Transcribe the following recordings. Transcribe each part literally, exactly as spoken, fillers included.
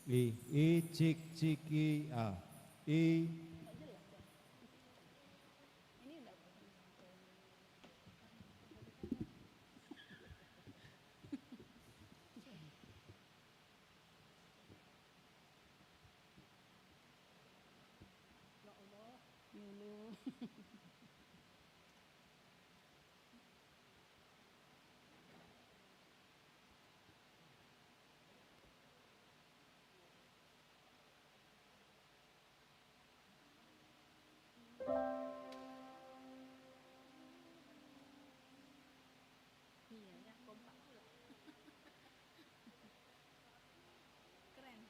I, i, cik, cik, i, a. I. Iya, ya, kompak pula. Keren.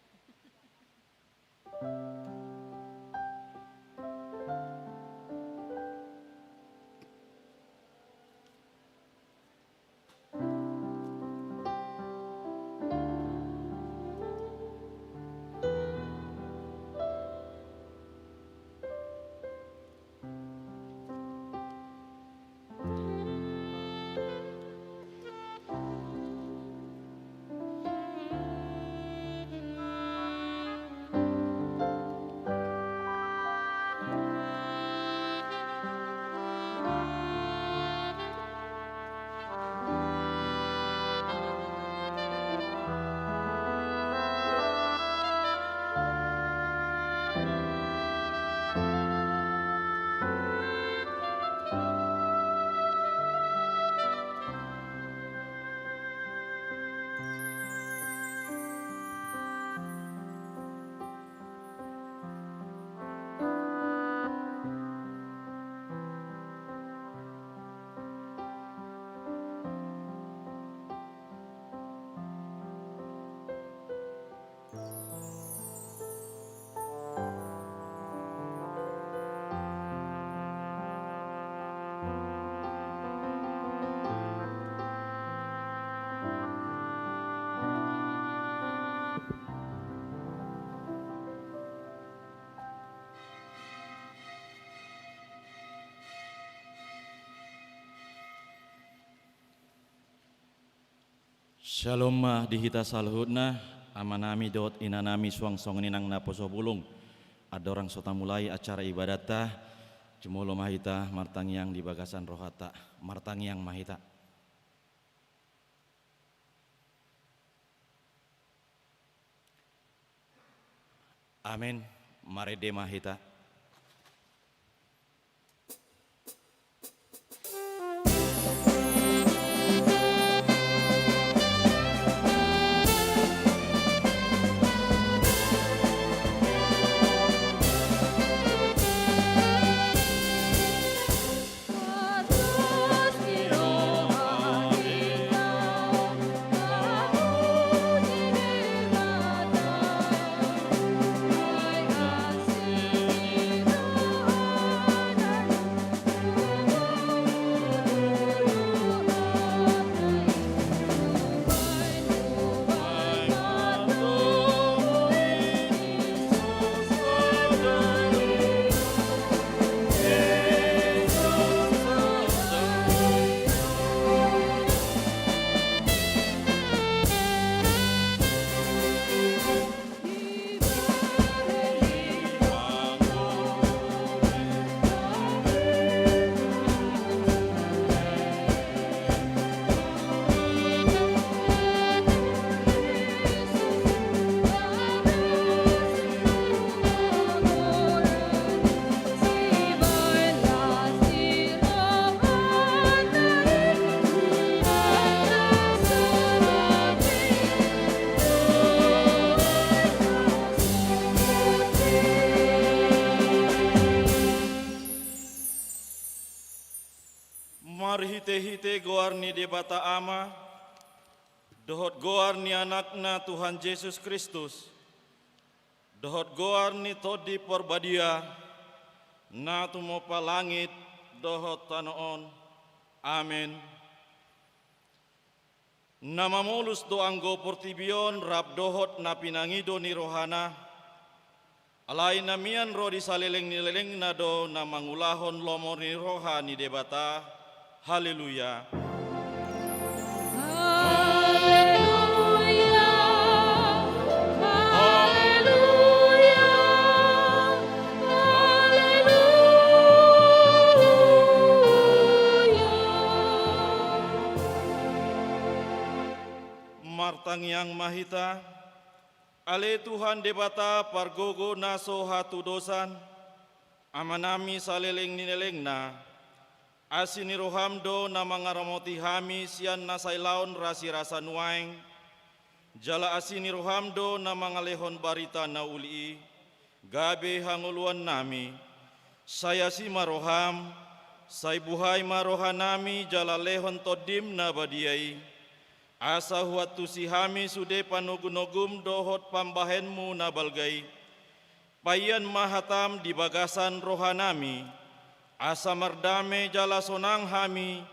Syalom ma di hita saluhutna, amanami dohot inanami, suang songon i nang naposo bulung. Andorang so tamulai acara ibadatta, jumolo ma hita martangiang di bagasan rohanta. Martangiang ma hita. Amen. Marende ma hita. Marhitehite goar ni Debata Ama, dohot goar ni Anakna Tuhan Jesus Kristus, dohot goar ni Tondi Parbadia, na tumompa langit dohot tano on. Amen. Na mamolus do anggo portibi on rap dohot na pinangido ni rohana, alai na mian ro di saleleng ni lelengna do na mangulahon lomo ni roha ni Debata. Haleluya. Haleluya. ma hita. Ale Tuhan Debata pargogo na so hatudosan, Amanami saleleng ni lelengna, asi ni roham do na mangaramoti hami sian na sai laon rasirasa nuaeng, jala asi ni roham do na mangalehon barita na uli i, gabe hangoluannami. Sai asi ma roham, sai buhai ma rohanami jala lehon Tondim na badia i, asa huantusi hami sude panogunogum dohot pambahenmu na balga i. Paihon ma hatam di bagasan rohanami, asa mardame jala sonang hami,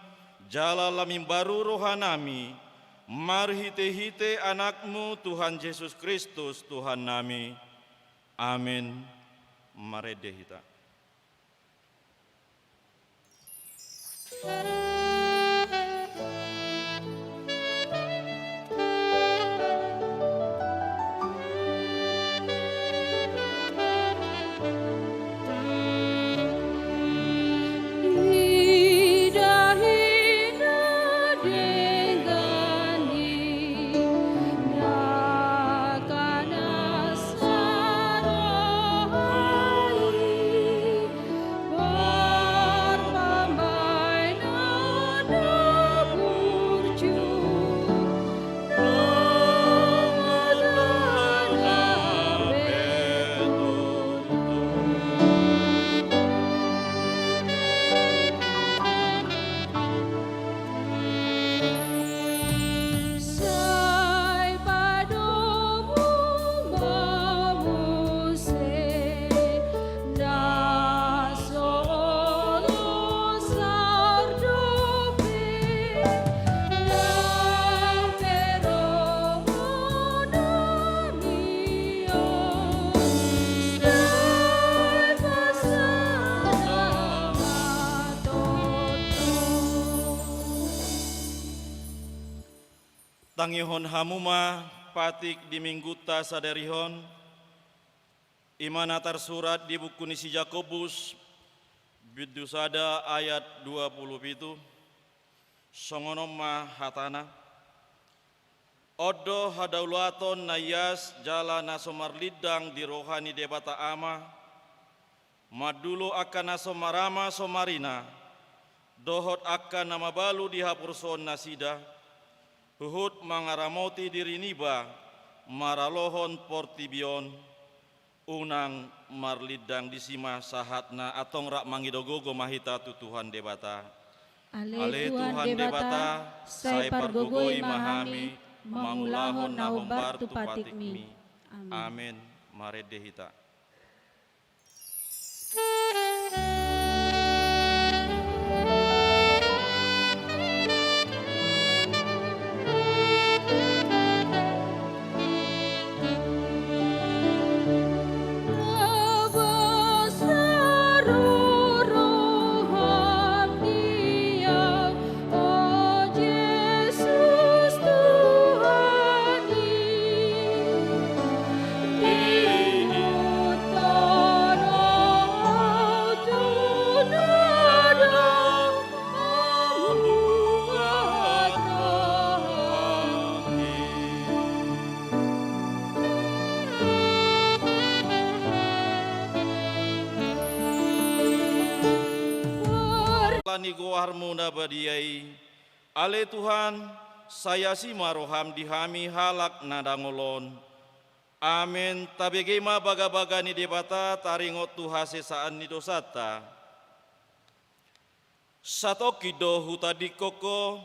jala lam imbaru rohanami, marhitehite Anakmu Tuhan Jesus Kristus Tuhannami. Amen. Marende hita. Tangihon hamu ma patik di Minggunta sadari on, i ma na tarsurat di buku ni si Jakobus, bindu sada ayat dua pulu pitu, songon on ma hatana. On do hadaulaton na ias jala na so marlindang di roha ni Debata Ama, mandulo angka na so marama so marina, dohot angka na mabalu di haporseaon nasida, huhut mangaramoti diri niba maralohon portibi on, unang marlindang. Disi ma sahatna, antong rap mangido gogo ma hita tu Tuhan Debata. Ale Tuhan Debata, sai pargogoi ma hami mangulahon na hombar tu patikmi. Amen. Marende hita. Ala ni goarmu na badia i, ale Tuhan, sai asi ma roham di hami halak na dangol on. Amen. Tabege ma bagabaga ni Debata taringot tu hasesaan ni dosanta. Satongkin do hutadingkon ho,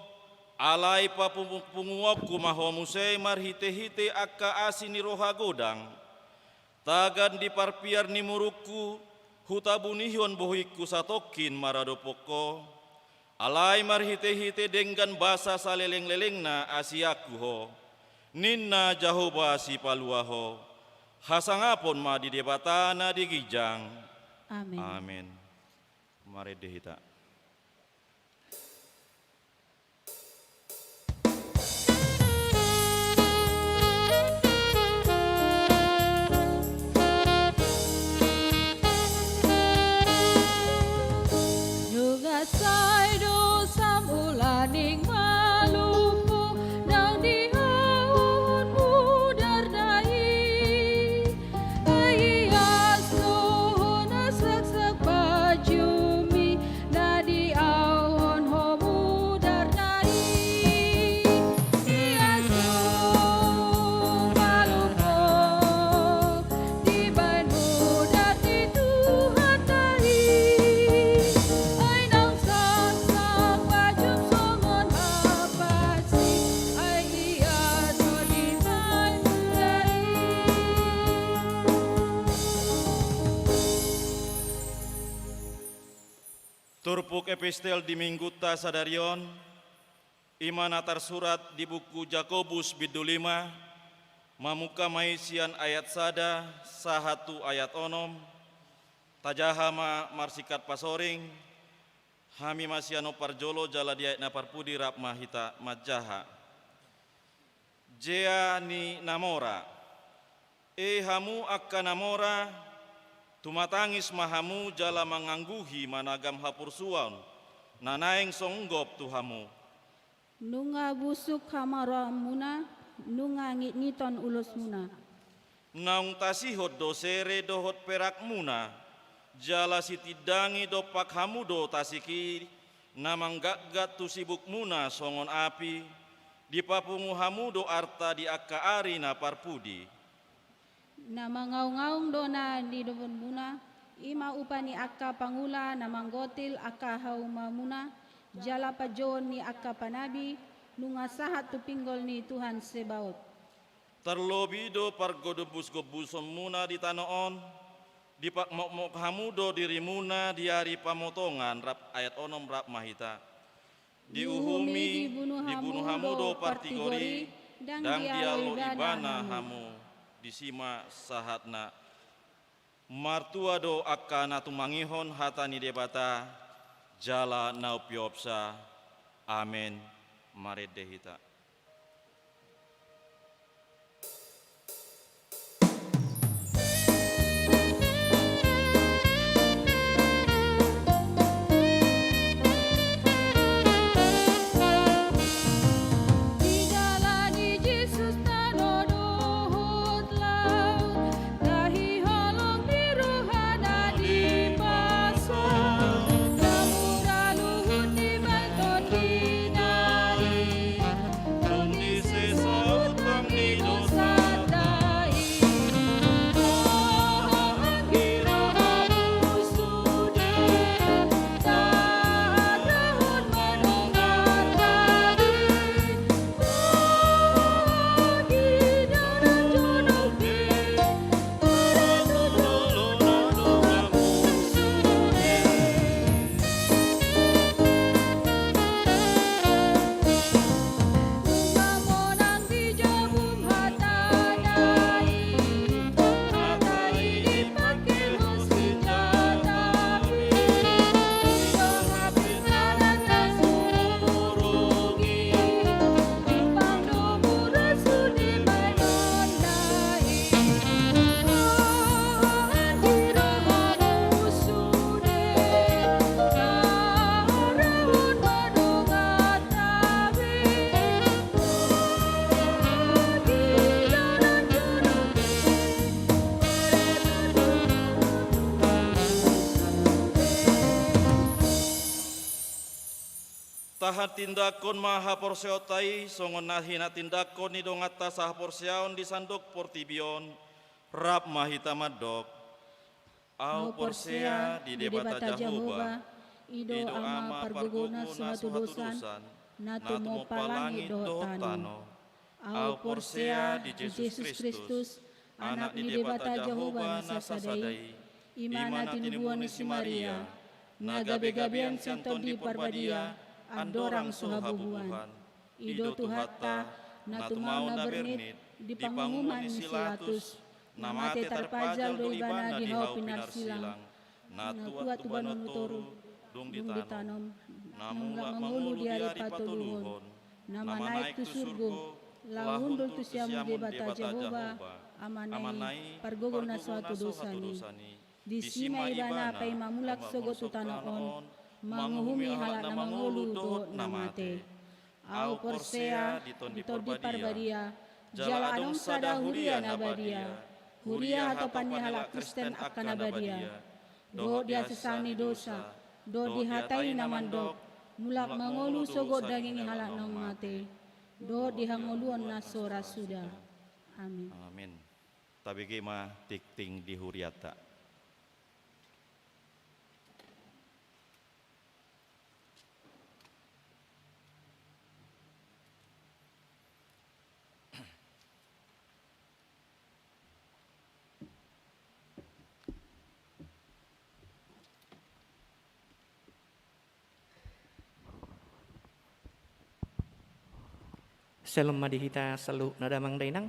alai papungupunguonku ma ho muse marhitehite angka asi ni roha godang. Tagan di parpiar ni murungku, hutabunihon bohingku satongkin maradophon ho. Alai marhitehite denggan basa salelenglelengna asianku ho, ninna Jahowa Sipalua ho. Hasangapon ma di Debata na di ginjang. Amen. Amen. Marende hita. Nunga sai do samula ning malumbu nang di ahu Buku epistel di minggunta sadari on, i ma na tarsurat di buku Jakobus bindu lima, mamungka ma i sian ayat sada sahat tu ayat onom. Tajaha ma marsingkat pasoring, hami ma sian on parjolo jala di ayat na parpudi rap ma hita manjaha. Jea ni na mora. E hamu angka na mora, tumatangis ma hamu jala mangangguhi managam haporsuon na naeng songgop tu hamu. Nunga busuk hamoraonmuna, nunga ngitngiton ulosmuna. Naung tasihon do sere dohot perakmuna, jala sitindangi dompak hamu do tasik i na manggatgat tu sibukmuna songon api, dipapungu hamu do arta di angka ari na parpudi. Na mangaungaung do na nidokmuna, i ma upa ni angka pangula na manggotil angka haumamuna, jala panjouon ni angka panabi, nunga sahat tu pinggol ni Tuhan Sebaot. Tarlobi do pargombusgombusonmuna di tano on, dipamokmok hamu do dirimuna di ari pamotongan rap, ayat onom rap ma hita. Diuhumi, dibunu hamu do partigor i, ndang dialo ibana hamu. Disi ma sahatna. Martua do angka na tumangihon hata ni Debata, jala na umpeopsa. Amen. Marende hita. Dijala ni Jesus tano dohot laut, tahi holong ni rohana dipasada, mura luhut dibahen tondina i. Tondi sesa utang ni dosanta i. Anggi rohamu sude, tarahon ma dongan tabi. Anggi dalan jonok be, tarahon ma dongan tabi. Tahatindangkon ma haporseaonta i, songon na hinatindangkon ni donganta sahaporseaon di sandok portibi on, rap ma hita mandok. Ahu porsea di Debata Jahowa, i do Ama pargogona so hatudosan, na tumompa langit dohot tano. Ahu porsea di Jesus Kristus, Anak ni Debata Jahowa na sasada i, i ma na tinubuhon ni si Maria, na gabegabean sian Tondi Parbadia, andorang so habubuhan. I do Tuhanta, na tumaon na bernit di panguhuman ni si Latus, na mate tarpajal do ibana di hau pinarsilang, na tuat tu banua ni toru, dung ditanom, na mulak mangolu di ari patoluhon, na manaek tu surgo, laho hundul tu siamun Debata Jahowa, Amana i, pargogona so hatudosan i. Disi ma ibana paima mulak sogot tu tano on, manguhumi halak na mangolu dohot na mate. Ahu porsea di Tondi Parbadia, jala adong sada huria na badia, huria hatopan ni halak Kristen angka na badia, dohot di hasesaan ni dosa, dohot di hata i na mandok, mulak mangolu sogot daging ni halak naung mate, dohot di hangoluon na so ra suda. Amin. Amin. Tabege ma tingting di hurianta. Syalom ma di hita saluhutna damang dainang.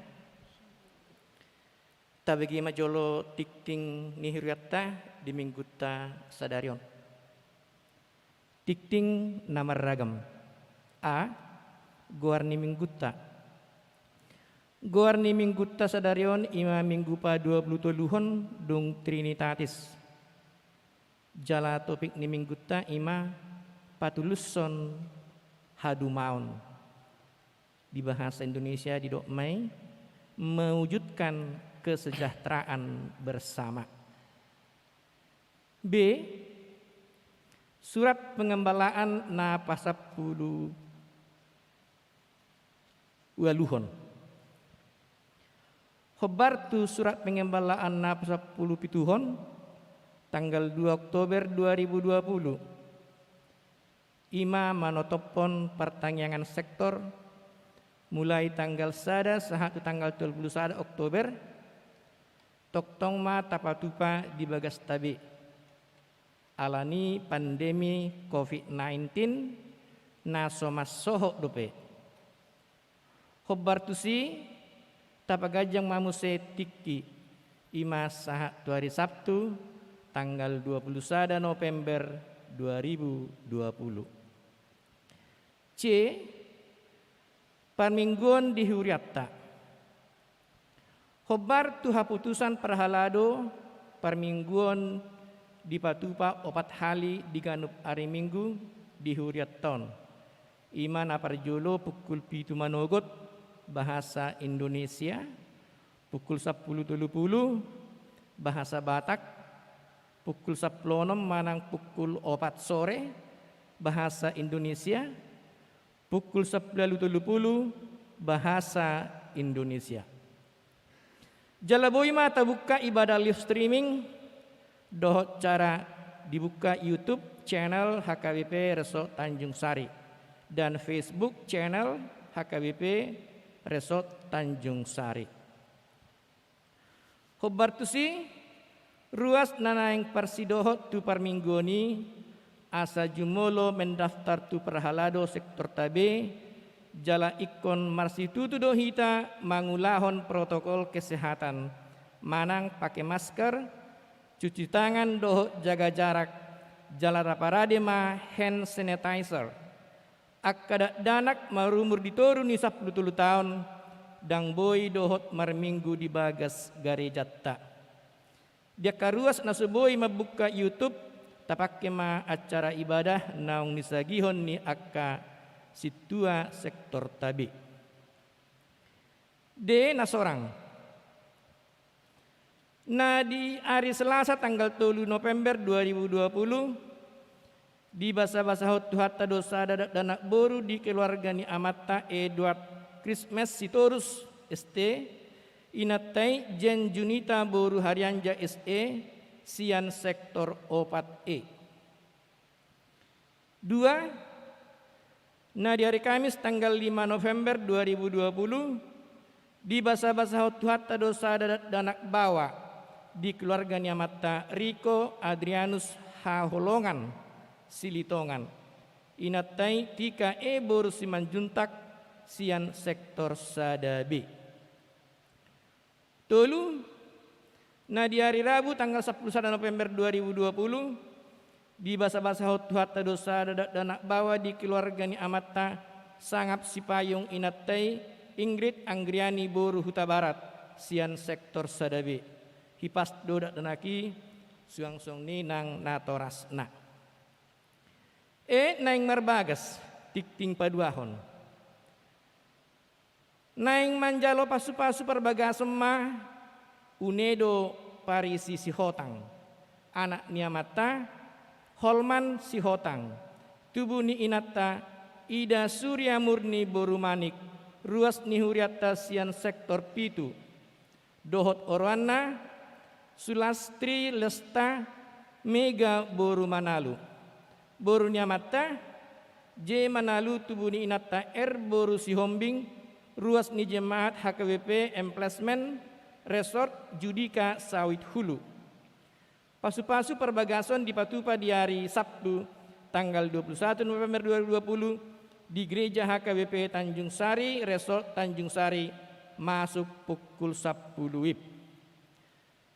Tabege ma jolo tingting ni hurianta di minggunta sadari on. Tingting na marragam. A. Goar ni minggunta. Goar ni minggunta sadari on ima minggu paduapulutoluhon dung Trinitatis. Jala topik ni minggunta ima patulushon hadumaon. Di bahasa Indonesia didok ma i mewujudkan kesejahteraan bersama. B. Surat pengembalaan na pasampulu ualuhon. Hombar tu surat pengembalaan na pasampulu pituhon, tanggal dua Oktober dua ribu dua puluh. Ima manotophon partangiangan sektor, mulai tanggal sada sahat tu tanggal tolu puluh sada Oktober, tongtong ma tapatupa di bagasta be. Alani pandemi covid nineteen na so mansohot dope. Hombar tusi, tapaganjang ma muse tingki, ima sahat tu ari Sabtu, tanggal dua puluh sada November dua ribu dua puluh. C. Parmingguon di hurianta. Hombar tu haputusan parhalado, parmingguon dipatupa opat hali di ganup ari Minggu di hurianta on. Ima na parjolo pukul pitu manogot, bahasa Indonesia, pukul sampulu tolu puluh, bahasa Batak, pukul sampulu onom manang pukul opat sore, bahasa Indonesia, pukul sampulu ualu tolu puluh, bahasa Indonesia. Jala boi ma tabuka ibadah live streaming dohot cara dibuka YouTube channel H K B P Resort Tanjung Sari dan Facebook channel H K B P Resort Tanjung Sari. Hombar tusi, ruas na naeng parsidohot tu parmingguon i, asa jumolo mendaftar tu parhalado sektorta be, jala ingkon marsitutu do hita mangulahon protokol kesehatan, manang pake masker, cuci tangan dohot jaga jarak, jala taparade ma hand sanitizer. Angka dakdanak marumur di toru ni sampulu tolu taon, ndang boi dohot marminggu di bagas garejanta. Di angka ruas na so boi mambuka YouTube, tapangke ma acara ibadah naung nisagihon ni angka sintua sektorta be. D na sorang. Na di ari Selasa tanggal tolu November dua ribu dua puluh, dibasabasahon Tuhanta do sada dakdanak boru di keluarga ni amanta, Edward Christmas Sitorus S T, inanta i Jane Junita boru Harianja S E, sian sektor opat E. Dua, na di ari Kamis tanggal lima November dua ribu dua puluh, dibasabasahon Tuhanta do sada dakdanak baoa di keluarga ni amanta, Riko Adrianus Haholongan Silitongan, inanta i Tika E boru Simanjuntak, sian sektor sada B. Tolu, na di ari Rabu tanggal sampulu sada November dua ribu dua puluh, dibasabasahon Tuhanta do sada dakdanak baoa di keluarga ni amanta, Sangap Sipayung, inanta i Ingrid Anggriani boru Hutabarat, sian sektor sada B. Hipas do dakdanak i suang songon i nang natorasna. E, naeng marbagas, tingting paduahon. Naeng manjalo pasupasu parbagason ma Unedo Parisi Sihotang, anak ni amanta Holman Sihotang, tubu ni inanta Ida Surya Murni boru Manik, ruas ni hurianta sian sektor pitu, dohot oroanna Sulastri Lesta Mega boru Manalu. Boru ni amanta J Manalu, tubu ni inanta R boru Sihombing, ruas ni jemaat H K B P Emplacement Resort Judika Sawit Hulu. Pasupasu parbagason dipatupa di ari Sabtu tanggal dua puluh satu November dua ribu dua puluh, di Gereja H K B P Tanjung Sari, Resort Tanjung Sari, masuk pukul sampulu W I B.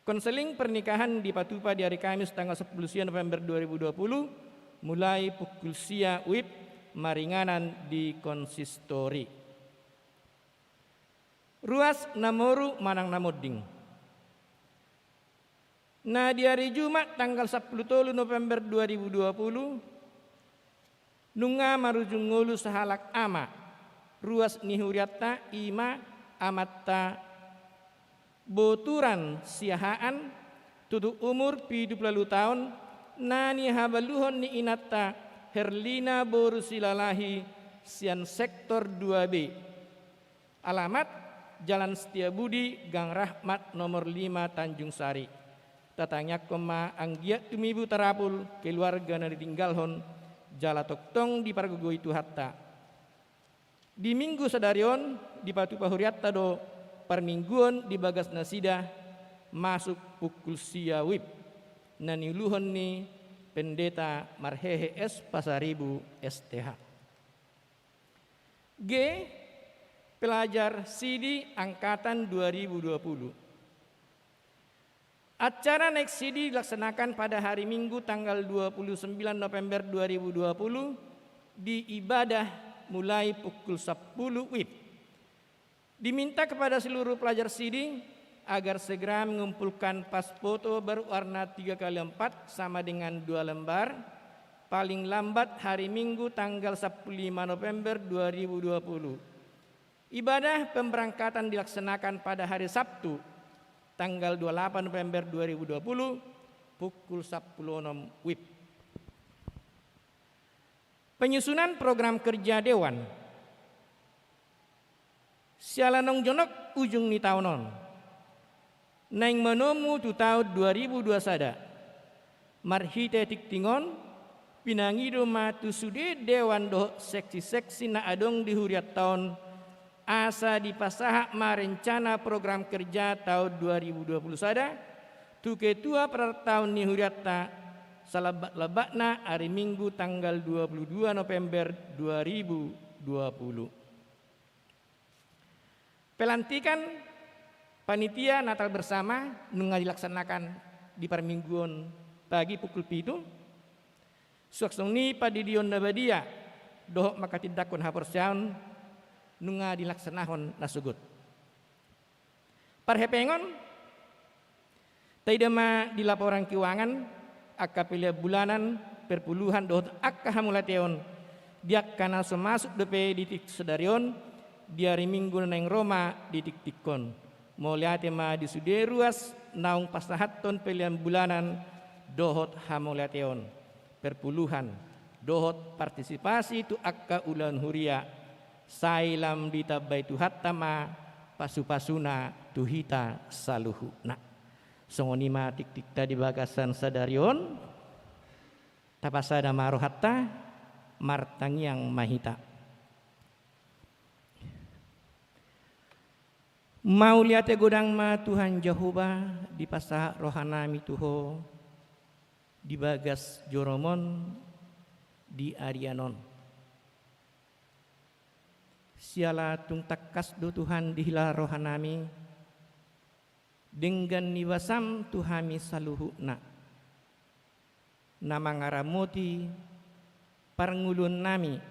Konseling pernikahan dipatupa di hari Kamis tanggal sampulu sia November dua ribu dua puluh, mulai pukul sia W I B, maringanan di konsistori. Ruas na moru manang na monding. Na di ari Jumat tanggal sampulu tolu November dua ribu dua puluh, nunga marujung ngolu sahalak ama, ruas ni hurianta, i ma amanta Boturan Siahaan, tutu umur pitu pulu ualu taon, na nihabaluhon ni inanta Herlina boru Silalahi sian sektor dua B. Alamat: Jalan Setiabudi, Gang Rahmat nomor lima, Tanjung Sari. Tatangiangkon ma anggiat tumibu tarapul keluarga na ditinggalhon, jala tongtong dipargogoi Tuhanta. Di Minggu sadari on dipatupa hurianta do parmingguon di bagas nasida, masuk pukul sia W I B, na niuluhon ni Pendeta Marhehe S Pasaribu, S T H. G. Pelajar Sidi angkatan dua ribu dua puluh. Acara naik sidi dilaksanakan pada hari Minggu tanggal dua puluh sembilan November dua ribu dua puluh di ibadah mulai pukul sampulu W I B. Diminta kepada seluruh pelajar sidi agar segera mengumpulkan pas foto berwarna tiga kali empat sama dengan dua lembar, paling lambat hari Minggu tanggal sampulu lima November dua ribu dua puluh. Ibadah pemberangkatan dilaksanakan pada hari Sabtu, tanggal dua puluh delapan November dua ribu dua puluh, pukul sampulu onom W I B. Penyusunan program kerja Dewan. Siala naung jonok ujung ni taon on, naeng manomu tu taon dua ribu dua sada. Marhite tingting on, pinangido ma tu sude dewan dohot seksi-seksi na adong di hurianta on, asa dipasahat ma rencana program kerja taon dua ribu dua puluh sada tu ketua partaon ni hurianta, salambat-lambatna ari Minggu tanggal dua puluh dua November dua ribu dua puluh. Pelantikan panitia Natal bersama nunga dilaksanakan di parmingguon pagi pukul pitu. Suang songon i pandidion na badia dohot manghatindanghon haporseaon nunga dilaksanahon na sogot. Parhepengon, taida ma di laporan keuangan, angka pelean bulanan, perpuluhan dohot angka hamauliateon di angka na so masuk dope di tingki sadari on, di ari Minggu na naeng ro ma di tingtingkon. Mauliate ma di sude ruas naung pasahathon pelean bulanan dohot hamauliateon, perpuluhan dohot partisipasi tu angka ulaon huria, sai lam ditambai Tuhanta ma pasupasuna tu hita saluhutna. Songon i ma tingtingta di bagasan sadari on. Tapasada ma rohanta, martangiang ma hita. Mauliate godang ma Tuhan Jahowa, dipasahat rohanami tu Ho di bagas joroMon di arian on. Siala tung tangkas do Tuhan dihilala rohanami, denggan ni basaM tu hami saluhutna, na mangaramoti parngoluonnami,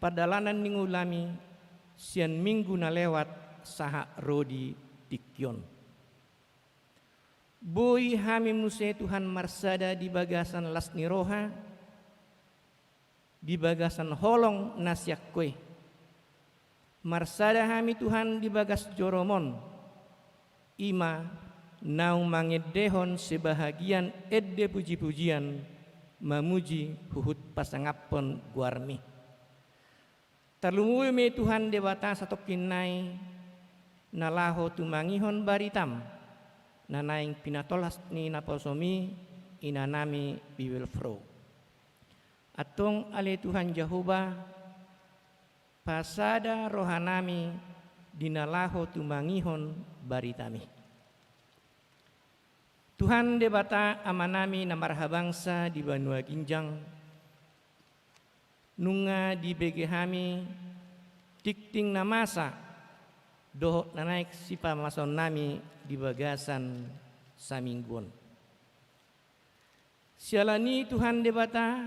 pardalanan ni ngolunami sian minggu na lewat sahat ro di tingki on. Boi hami muse Tuhan marsada di bagasan las ni roha, di bagasan holong na sian Ho i. Marsada hami Tuhan di bagas joroMon, i ma naung mangendehon sebahagian ende pujipujian mamuji huhut pasangaphon goarMi. Tarlumobi ma Tuhan Debata satongkin nai na laho tumangihon baritaM, na naeng pinatolhas ni naposoMi inanami Bibelvrouw. Antong ale Tuhan Jahowa, pasada rohanami di na laho tumangihon baritaMi. Tuhan Debata Amanami na marhabangsa di banua ginjang, Nunga dibege hami tingting na masa dohot na naeng sipamasaonnami di bagasan saminggu on. Siala ni i Tuhan Debata,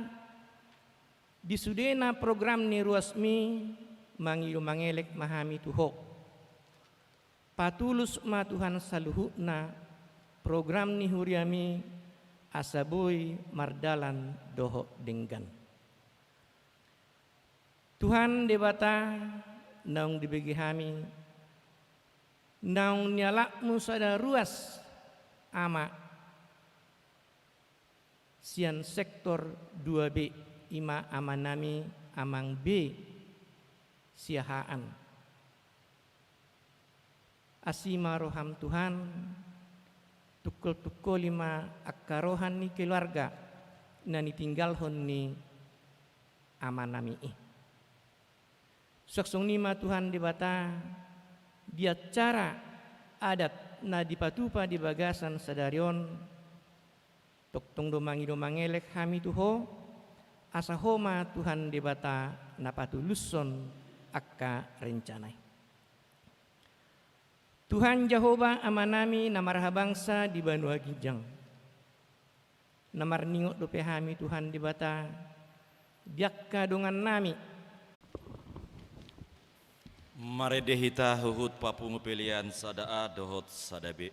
di sudena program ni ruasmi, mangido mangelek ma hami tu Ho. Patulus ma Tuhan saluhutna program ni huriami, asa boi mardalan dohot denggan. Tuhan Debata, naung dibege hami, naung nialapmu sada ruas, Ama, sian sektor dua B, i ma amanami Amang B Siahaan. Asi ma roham Tuhan, tungkol-tungkoli ma angka roha ni keluarga na nitinggalhon ni amanami i. Suang songon i ma Tuhan Debata, di acara adat na dipatupa di bagasan sadari on, tongtong do mangido mangelek hami tu Ho, asa Ho ma Tuhan Debata na patulushon angka rencana i. Tuhan Jahowa Amanami na marhabangsa di banua ginjang, na marningot dope hami Tuhan Debata, di angka dongannami. Marende hita huhut papungu pelean sada A dohot sada B.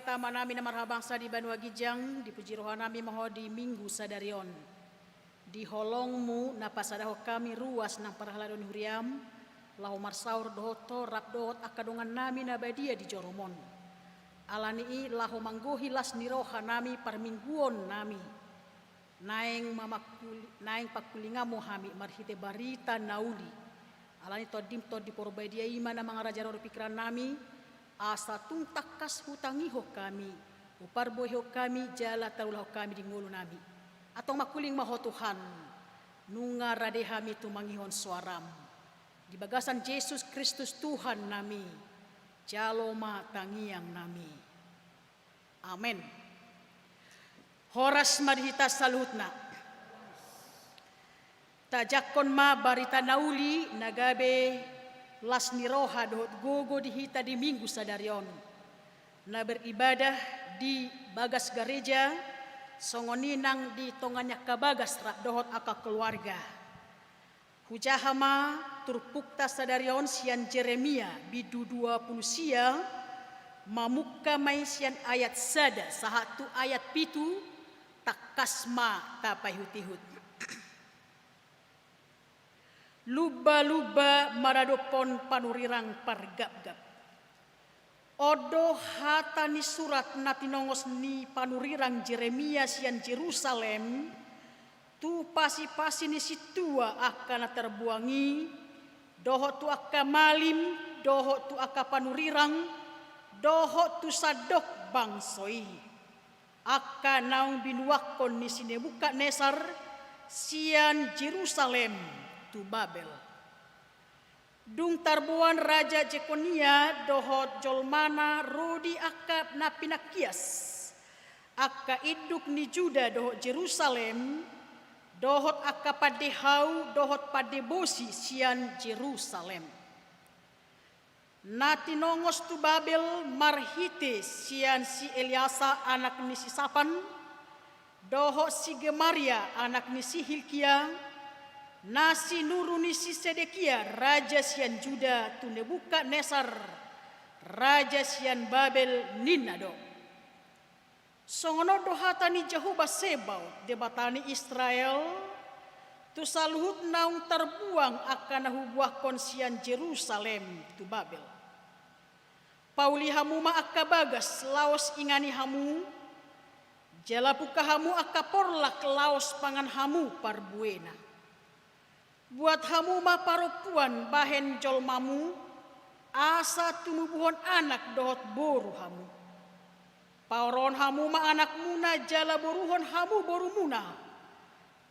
Tama nami na marhabangsa di banua ginjang, dipuji roha nami ma Ho di Minggu sadari on. Di holong-Mu na pasadahon hami ruas nang parhalado ni huria-M, laho marsaor dohot Ho rap dohot angka dongan nami na badia di joro-M on. Ala ni i laho manggohi las ni roha nami parmingguon nami. Naeng mamangkuli-, naeng pangkulinganmu hami marhite barita na uli. Ala ni Tondi-M Tondi Porbadia i ma na mangarajarohon pikiran nami, asa tung tangkas hutangihon hami, huparbuehon hami, jala tarulahon hami di ngolu nami. Antong mangkuling ma Ho Tuhan, nunga rade hami tumangihon soara-M. Di bagasan Jesus Kristus Tuhan nami, jalo ma tangiang nami. Amen. Horas ma di hita saluhutna. Tajangkon ma barita na uli na gabe las ni roha dohot gogo di hita di Minggu sadari on. Na beribadah di bagas gareja, songon i nang di tonga ni angka bagas rap dohot angka keluarga. Hujaha ma turpukta sadari on sian Jeremia bindu dua pulu sia, mamungka ma i sian ayat sada sahat tu ayat pitu, tangkas ma tapaihutihut. Lumbalumba maradophon panurirang pargapgap. On do hata ni surat na tinongos ni panurirang Jeremia sian Jerusalem, tu pasipasi ni sintua angka na tarbuang i, dohot tu angka malim, dohot tu angka panurirang, dohot tu sandok bangso i. Angka naung binuangkon ni si Nebukadnesar sian Jerusalem tu Babel. Dung tarboan Raja Jekonia dohot jolmana ro di angka na pinangkias, angka induk ni Juda dohot Jerusalem, dohot angka pande hau dohot pande bosi sian Jerusalem. Na tinongos tu Babel marhite sian si Eleasa anak ni si Safan, dohot si Gemaria anak ni si Hilkia, na sinuru ni si Sedekia raja sian Juda tu Nebukadnesar, raja sian Babel, ninna do: Songon on do hata ni Jahowa Sebaot, Debata ni Israel, tu saluhut naung tarbuang angka na hubuangkon sian Jerusalem tu Babel. Pauli hamu ma angka bagas laos ingani hamu, jala pungka hamu angka porlak laos pangan hamu parbuena. Buat hamu ma parompuan bahen jolmamu, asa tumubuhon anak dohot boru hamu. Paorohon hamu ma anakmuna jala boruhon hamu borumuna,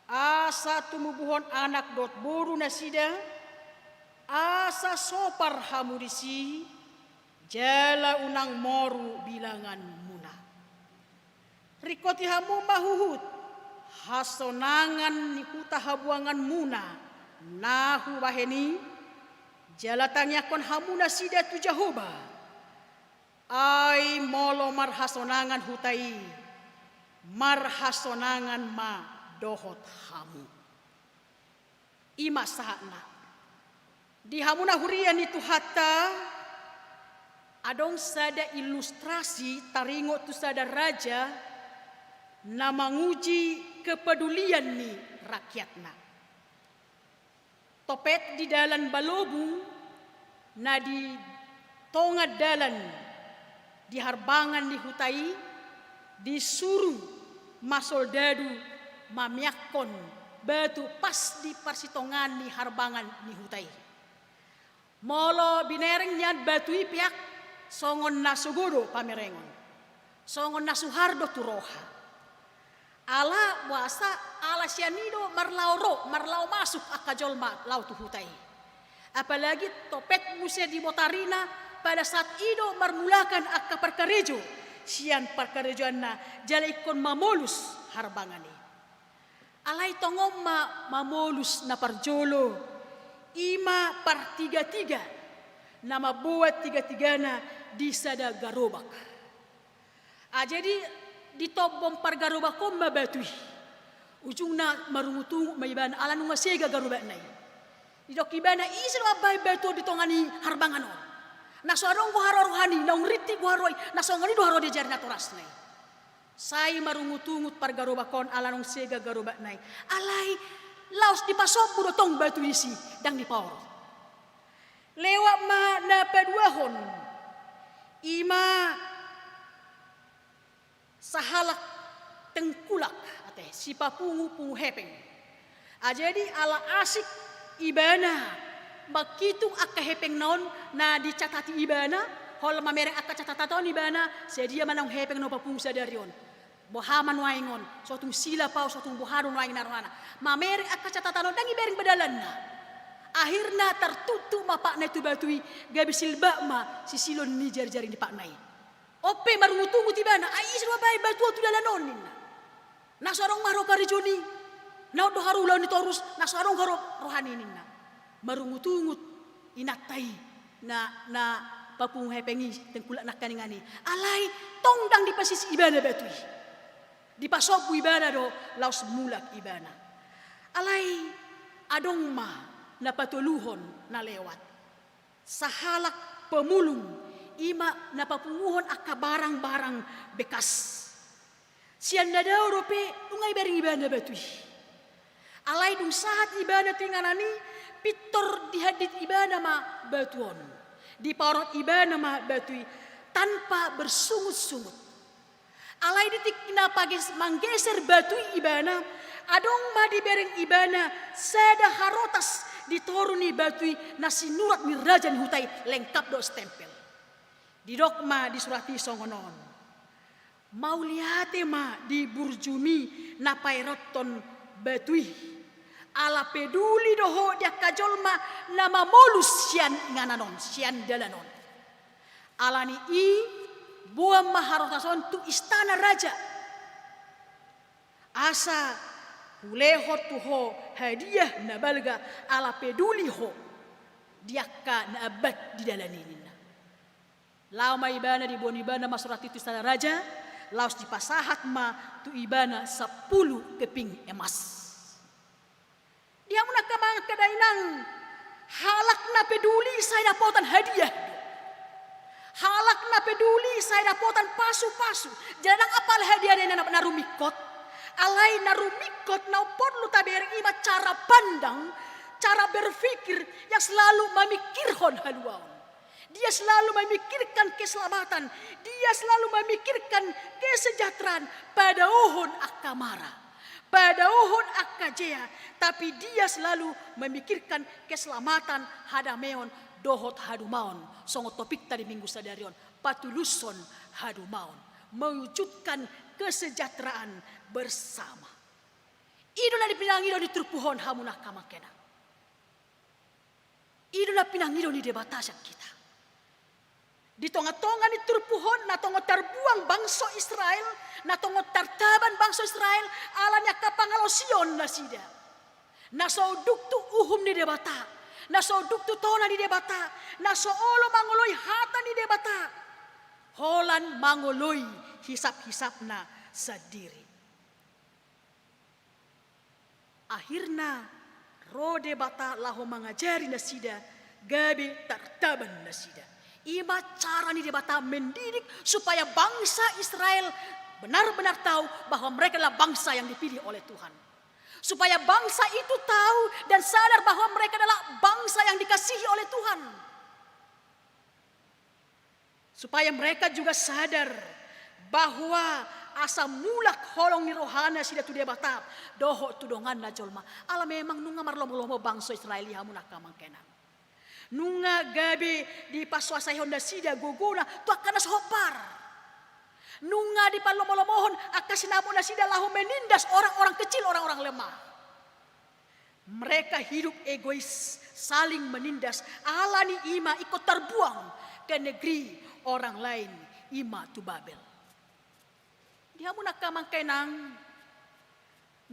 asa tumubuhon anak dohot boru nasida, asa sopar hamu disi, jala unang moru bilanganmuna. Ringkoti hamu ma huhut hasonangan ni huta habuanganmuna na hubahen i, jala tangiangkon hamu nasida tu Jahowa. Ai molo marhasonangan huta i, marhasonangan ma dohot hamu. I ma sahatna. Di hamu na huria ni Tuhanta, adong sada ilustrasi taringot tu sada raja na manguji kepedulian ni rakyatna. Topet di dalan balobung na di tonga dalan di harbangan ni huta i, disuru ma soldadu mamiangkon batu pas di parsitongaan ni harbangan ni huta i. Molo binereng nian batu i, peak songon na sogo do pamerengon, songon na suhar do tu roha. Ala boasa, ala sian i do marlao ro, marlao masuk angka jolma laho tu huta i. Apalagi topet muse dibotarina, pada saat i do marmulakan angka parkarejo sian parkarejoanna, jala ingkon mamolus harbangan i. Alai tongon ma mamolus na parjolo, i ma partigatiga, na mamboan tigatigana di sada garobak. Ah, jadi ditombong pargarobak on ma batu i. Ujungna marungutungut ma ibana, ala nunga sega garobakna i. Didok ibana, ise do mambahen batu on di tonga ni harbangan on? Na so adong goar rohana i, naung rintik goar roha i, na songon i do haroa di jari natorasna i. Sai marungutungut pargarobak on ala naung sega garobakna i. Alai laos dipasombu do tong batu disi, ndang dipaorot. Lewat ma na paduahon, i ma sahalak tengkulak, ate, sipapungu-pungu hepeng. Ah, jadi ala asik ibana mangkitung angka hepengna on na dicatati ibana, holan mamereng angka catatan on ibana, sadia ma naung hepeng na hupapungu sadari on. Boha ma nuaeng on, so tung silap ahu, so tung boha do nuaeng na rohana. Mamereng angka catatan on, ndang ibereng be dalanna. Akhirna tartuktuk ma patna i tu batu i, gabe silbak ma sisilon ni jari-jari ni patna i. On pe marungutungut ibana, ai ise do hubaen batu on tu dalan on ninna. Na so adong ma haroa karejo ni, na on do haroa ulaon ni torus, na so adong haroa roha ni ninna. Marungutungut inanta i na, na papungu hepeng i, tengkulak nangkaningan i. Alai tong ndang dipasisi ibana batu i. Dipasombu ibana do laos mulak ibana. Alai adong ma na patoluhon na lewat. Sahalak pemulung, i ma na papunguhon angka barang-barang bekas. Sian na dao dope nunga ibereng ibana batu i. Alai dung sahat ibana tu inganan i, pintor dihandit ibana ma batu on. Dipaorot ibana ma batu i tanpa bersungut-sungut. Alai di tingki na pages-, manggeser batu i ibana, adong ma dibereng ibana sada harotas di toru ni batu i na sinurat ni raja ni huta i, lengkap do stempel. Didok ma di surat i songon on: Mauliate ma di burjumi na paerothon batu i, ala peduli do ho di angka jolma na mamolus sian inganan on, sian dalan on. Ala ni i, boan ma harotas on tu istana raja, asa hulehon tu ho hadiah na balga, ala peduli ho di angka na ambat di dalan i ninna. Laho ma ibana, diboan ibana ma surat i tu istana raja, laos dipasahat ma tu ibana sampulu keping emas. Di hamu angka amang, angka inang, halak na peduli sai dapotan hadiah do. Halak na peduli sai dapotan pasu-pasu. Jadi ndang apala hadiah na, na rumingkot. Alai na rumingkot na porlu tabereng i ma cara pandang, cara berpikir yang selalu mamikirhon haluaon. Dia selalu memikirkan keselamatan, dia selalu memikirkan kesejahteraan, padaohon angka mara, padaohon angka jea, tapi dia selalu memikirkan keselamatan, hadameon dohot hadumaon, songon topikta di minggu sadari on, patulushon hadumaon, mewujudkan kesejahteraan bersama. I do na pinangido ni turpuk on, hamu angka amang inang. I do na pinangido ni Debata sian hita. Di tonga-tonga ni turpuk on, na tongon tarbuang bangso Israel, na tongon tartaban bangso Israel, ala ni angka pangalaosion nasida. Na so unduk tu uhum ni Debata, na so unduk tu tona ni Debata, na so olo mangoloi hata ni Debata, holan mangoloi hisap-hisapna sandiri. Akhirna ro Debata laho mangajari nasida, gabe tartaban nasida. I ma cara ni Debata mendidik supaya bangsa Israel benar-benar tahu bahwa mereka adalah bangsa yang dipilih oleh Tuhan. Supaya bangsa itu tahu dan sadar bahwa mereka adalah bangsa yang dikasihi oleh Tuhan. Supaya mereka juga sadar bahwa asa mulak holong ni rohana nasida tu Debata dohot tu donganna jolma. Ala memang nunga marlomo-lomo bangso Israel i, hamu angka amang inang. Nunga gabe dipasoasoihon nasida gogona tu angka na so hombar. Nunga dipallomo-lomohon angka sinamot nasida laho menindas orang-orang kecil, orang-orang lemah. Mereka hidup egois, saling menindas, ala ni i ma ingkon tarbuang ke negeri orang lain, i ma tu Babel. Di hamu angka amang inang,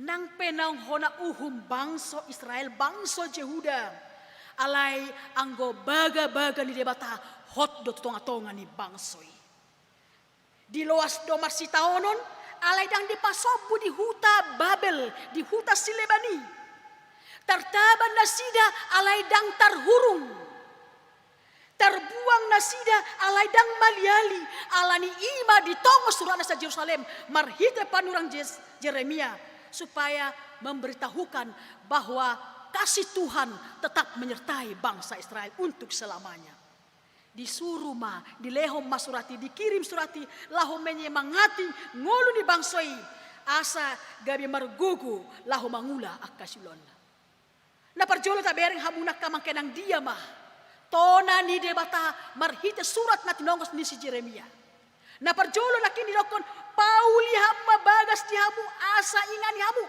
nang pe naung hona uhum bangso Israel, bangso Jehuda, alai anggo bagabaga ni Debata hot do tu tonga-tonga ni bangso i. Diloas do marsitaonon, alai ndang dipasombu di huta Babel, di huta sileban i. Tartaban nasida, alai ndang tarhurung. Tarbuang nasida alai ndang maliali, alani i ma ditongos suratna sian Jerusalem marhite panurirang Jes-, Jeremia, supaya memberitahukan bahwa kasih Tuhan tetap menyertai bangsa Israel untuk selamanya. Disuru ma, dilehon ma surat i, dikirim surat i, laho menyemangati ngolu ni bangso i, asa gabe margogo laho mangula angka siulaonna. Na parjolo tabereng hamu angka amang inang, dia ma tona ni Debata marhite surat na tinongos ni si Jeremia. Na parjolo nangkin didokkon, pauli hamu ma bagas di hamu asa ingani hamu.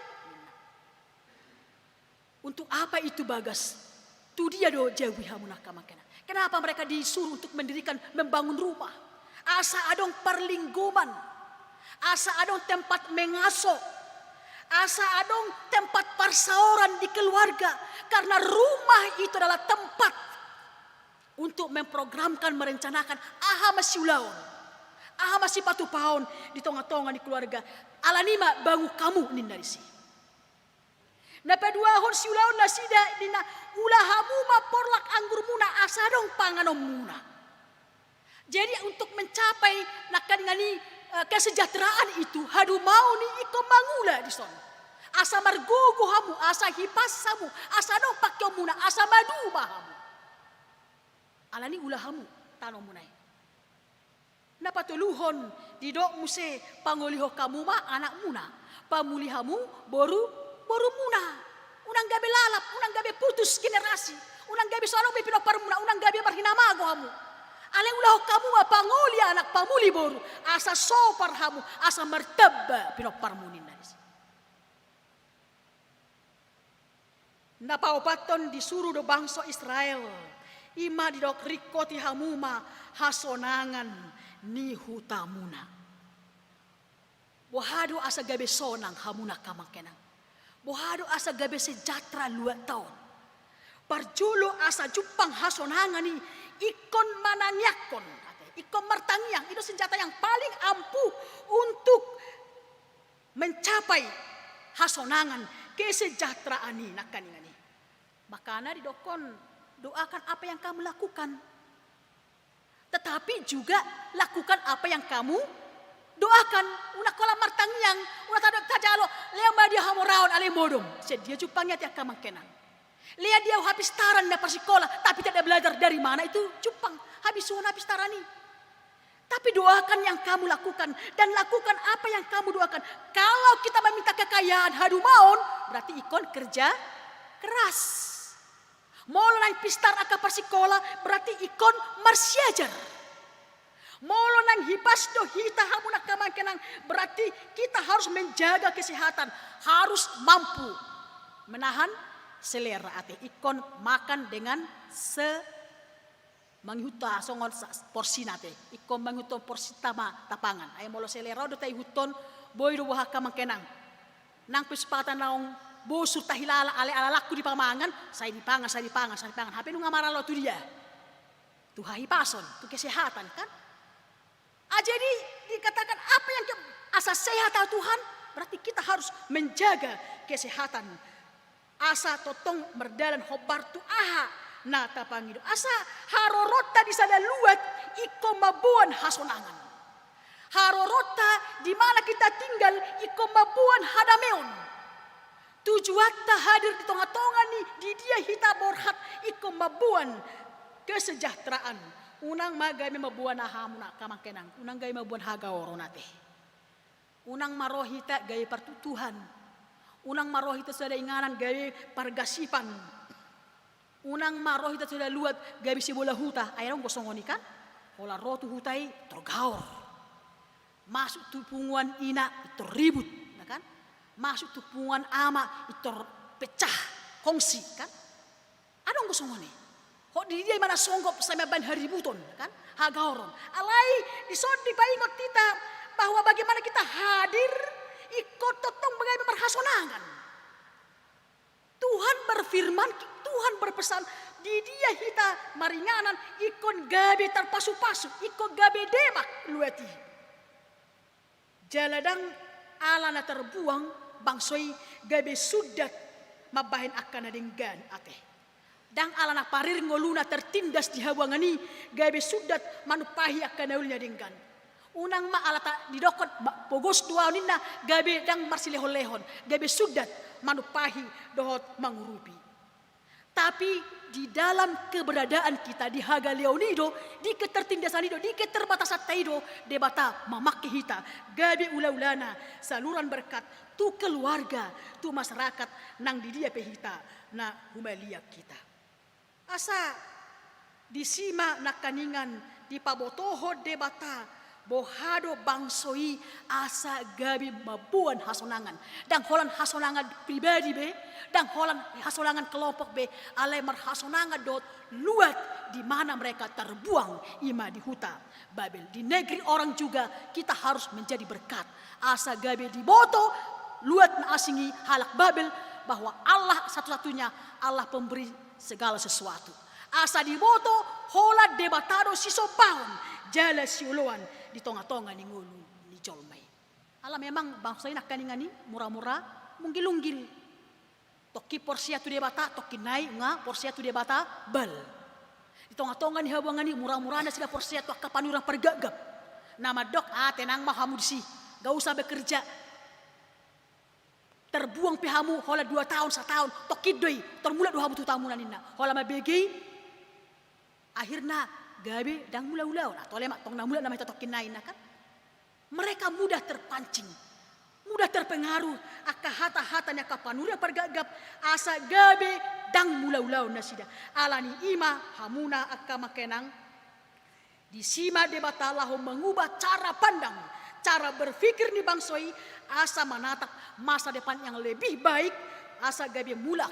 Untuk apa itu bagas? Tu dia do jabu i hamu angka amang inang? Kenapa mereka disuruh untuk mendirikan, membangun rumah? Asa adong parlinggoman, asa adong tempat mengaso, asa adong tempat parsaoran di keluarga. Karena rumah itu adalah tempat untuk memprogramkan, merencanakan aha ma siulaon, aha ma sipatupaon di tongatonga ni keluarga. Alani i ma bangun hamu ninna disi. Na paduahon siulaon nasida ninna, ula hamu ma porlak anggurmuna asa adong panganonmuna. Jadi untuk mencapai nangkaningan i, eh, kesejahteraan itu, hadumaon i ingkon mangula dison. Asa margogo hamu, asa hipas hamu, asa adong pangkeonmuna, asa madu ma hamu. Alani i ula hamu tanonmuna i. Na patoluhon didok muse, pangolihon hamu ma anakmuna, pamuli hamu boru, borumuna. Unang gabe lalap, unang gabe putus generasi, unang gabe so adong be pinomparmuna, unang gabe marhinamago hamu. Alai ulahon hamu ma pangoli anak, pamuli boru, asa sopar hamu, asa martamba pinomparmu ninna disi. Na paopathon disuru do bangso Israel, i ma didok, ringkoti hamu ma hasonangan ni hutamuna. Boha do asa gabe sonang hamu angka amang inang? Boha do asa gabe sejahtera luatta on? Parjolo asa jumpang hasonangan i, ingkon manangiangkon, ingkon martangiang, i do senjata yang paling ampuh untuk mencapai hasonangan, kesejahteraan i nangkaningan i. Makana didokkon, doakan apa yang kamu lakukan. Tetapi juga lakukan apa yang kamu doakan. Unang holan martangiang, unang ta-, tajalo, lehon ma dia hamoraon alai modom. Sian dia jumpang i ate angka amang inang? Lehon dia hapistaran na parsikola, tapi tidak belajar, dari mana itu jumpang habisuhon hapistaran i? Tapi doakan yang kamu lakukan dan lakukan apa yang kamu doakan. Kalau kita meminta kekayaan hadumaon, berarti ingkon kerja keras. Molo naeng pistar angka parsikola, berarti ingkon marsiajar. Molo naeng hipas do hita hamu angka amang inang, berarti kita harus menjaga kesehatan, harus mampu menahan selera ate, ingkon makan dengan se-, mangihuthon songon sa-, porsina ate, ingkon mangihuthon porsinta ma tapangan. Ai molo selera do taihuthon, boi do boha angka amang inang. Nang pe sipata naung bosur tahilala, alai alalangku dipamangan, sai dipangan, sai dipangan, sai dipangan. Hape nunga maralo tu dia? Tu hahipason, tu kesehatan, kan? Ah, jadi dikatakan apa yang ke-, asa sehat, ah, Tuhan, berarti kita harus menjaga kesehatan. Asa tongtong mardalan hombar tu aha na tapangido. Asa haroronta di sada luat ingkon mamboan hasonangan. Haroronta di mana kita tinggal ingkon mamboan hadameon. Tujuanta hadir di tongatonga ni, di dia hita borhat, ingkon mamboan kesejahteraan. Unang ma gabe mamboan aha hamu angka amang inang, unang gabe mamboan hagaoron ate. Unang ma ro hita gabe partuktuhan. Unang ma ro hita sada inganan gabe pargasipan. Unang ma ro hita sada luat gabe sibola huta, ai adong do songon i kan? Holan ro tu huta i tor gaor. Masuk tu punguan ina i tor ribut, ya kan? Masuk tu punguan ama i tor pecah kongsi, kan? Adong do songon i. Hot di dia i ma na songgop sai mambaen haributon, ya kan? Hagaoron. Alai dison dipaingot hita bahwa bagaimana kita hadir ingkon tongtong gabe marhasonangan. Tuhan berfirman, Tuhan berpesan, di dia hita maringanan, ingkon gabe tarpasupasu, ingkon gabe demak luat i. Jala ndang ala na tarbuang bangso i gabe sundat mambahen angka na denggan ate. Ndang ala na parir ngoluna tertindas di habuangan i, gabe sundat manumpahi angka na uli na denggan. Unang ma ala ta-, didok ma pogos do ahu ninna, gabe ndang marsilehonlehon, gabe sundat manumpahi dohot mangurupi. Tapi di dalam keberadaan kita di hagaleon i do, di ketertindasan i do, di keterbatasanta i do, Debata mamangke hita gabe ulaulana, saluran berkat tu keluarga, tu masyarakat nang di dia pe hita na humaliang hita. Asa disi ma nangkiningan dipabotohon Debata boha do bangso i asa gabe mamboan hasonangan. Ndang holan hasonangan pribadi be, ndang holan hasonangan kelompok be, alai marhasonangan dohot luat di mana mereka terbuang, i ma di huta Babel. Di negeri orang juga kita harus menjadi berkat. Asa gabe diboto luat na asing i, halak Babel, bahwa Allah satu-satunya Allah pemberi segala sesuatu. Asa diboto holan Debata do sisombahon jala sioloan di tonga-tonga ni ngolu ni jolma i. Ala memang bangso i nangkiningan i mura-mura, munggil-unggil. Tongkin porsea tu debata, tongkin nai nga porsea tu debata Baal. Di tonga-tonga ni habuangan i mura-mura nasida porsea tu angka panurirang pargapgap. Na mandok, ah, tenang ma hamu disi, nggak usah bekerja. Terbuang pe hamu holan dua taon, sataon, tongkin do i, tor mulak do hamu tu hutamuna ninna. Holan mambege i, akhirna gabe ndang mula ulaon. Atau lemak tong na mulak nama hita tongkin nai ninna kan. Mereka mudah terpancing, mudah terpengaruh angka hata-hata ni angka panurirang pargapgap, asa gabe ndang mula ulaon nasida. Alani i ma hamuna angka amang inang, disi ma Debata laho mengubah cara pandang, cara berpikir ni bangso i, asa manatap masa depan yang lebih baik, asa gabe mulak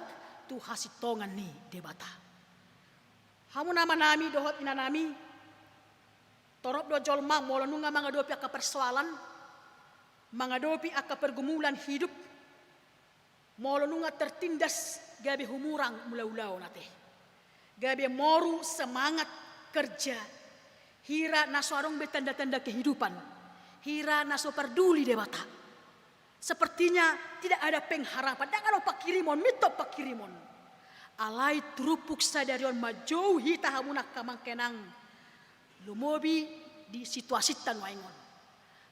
tu hasintongan ni Debata. Hamu amanami dohot inanami, torop do jolma molo nunga mangadopi angka persoalan, mangadopi angka pergumulan hidup, molo nunga tertindas, gabe humurang mula ulaon ate. Gabe moru semangat kerja. Hira na so adong be tanda-tanda kehidupan. Hira na so parduli Debata. Sepertinya tidak ada pengharapan. Ndang adong pangkirimon, mintop pangkirimon. Alai turpuk sadari on manjou hita hamuna angka amang inang. Lumobi di situasinta nuaeng on.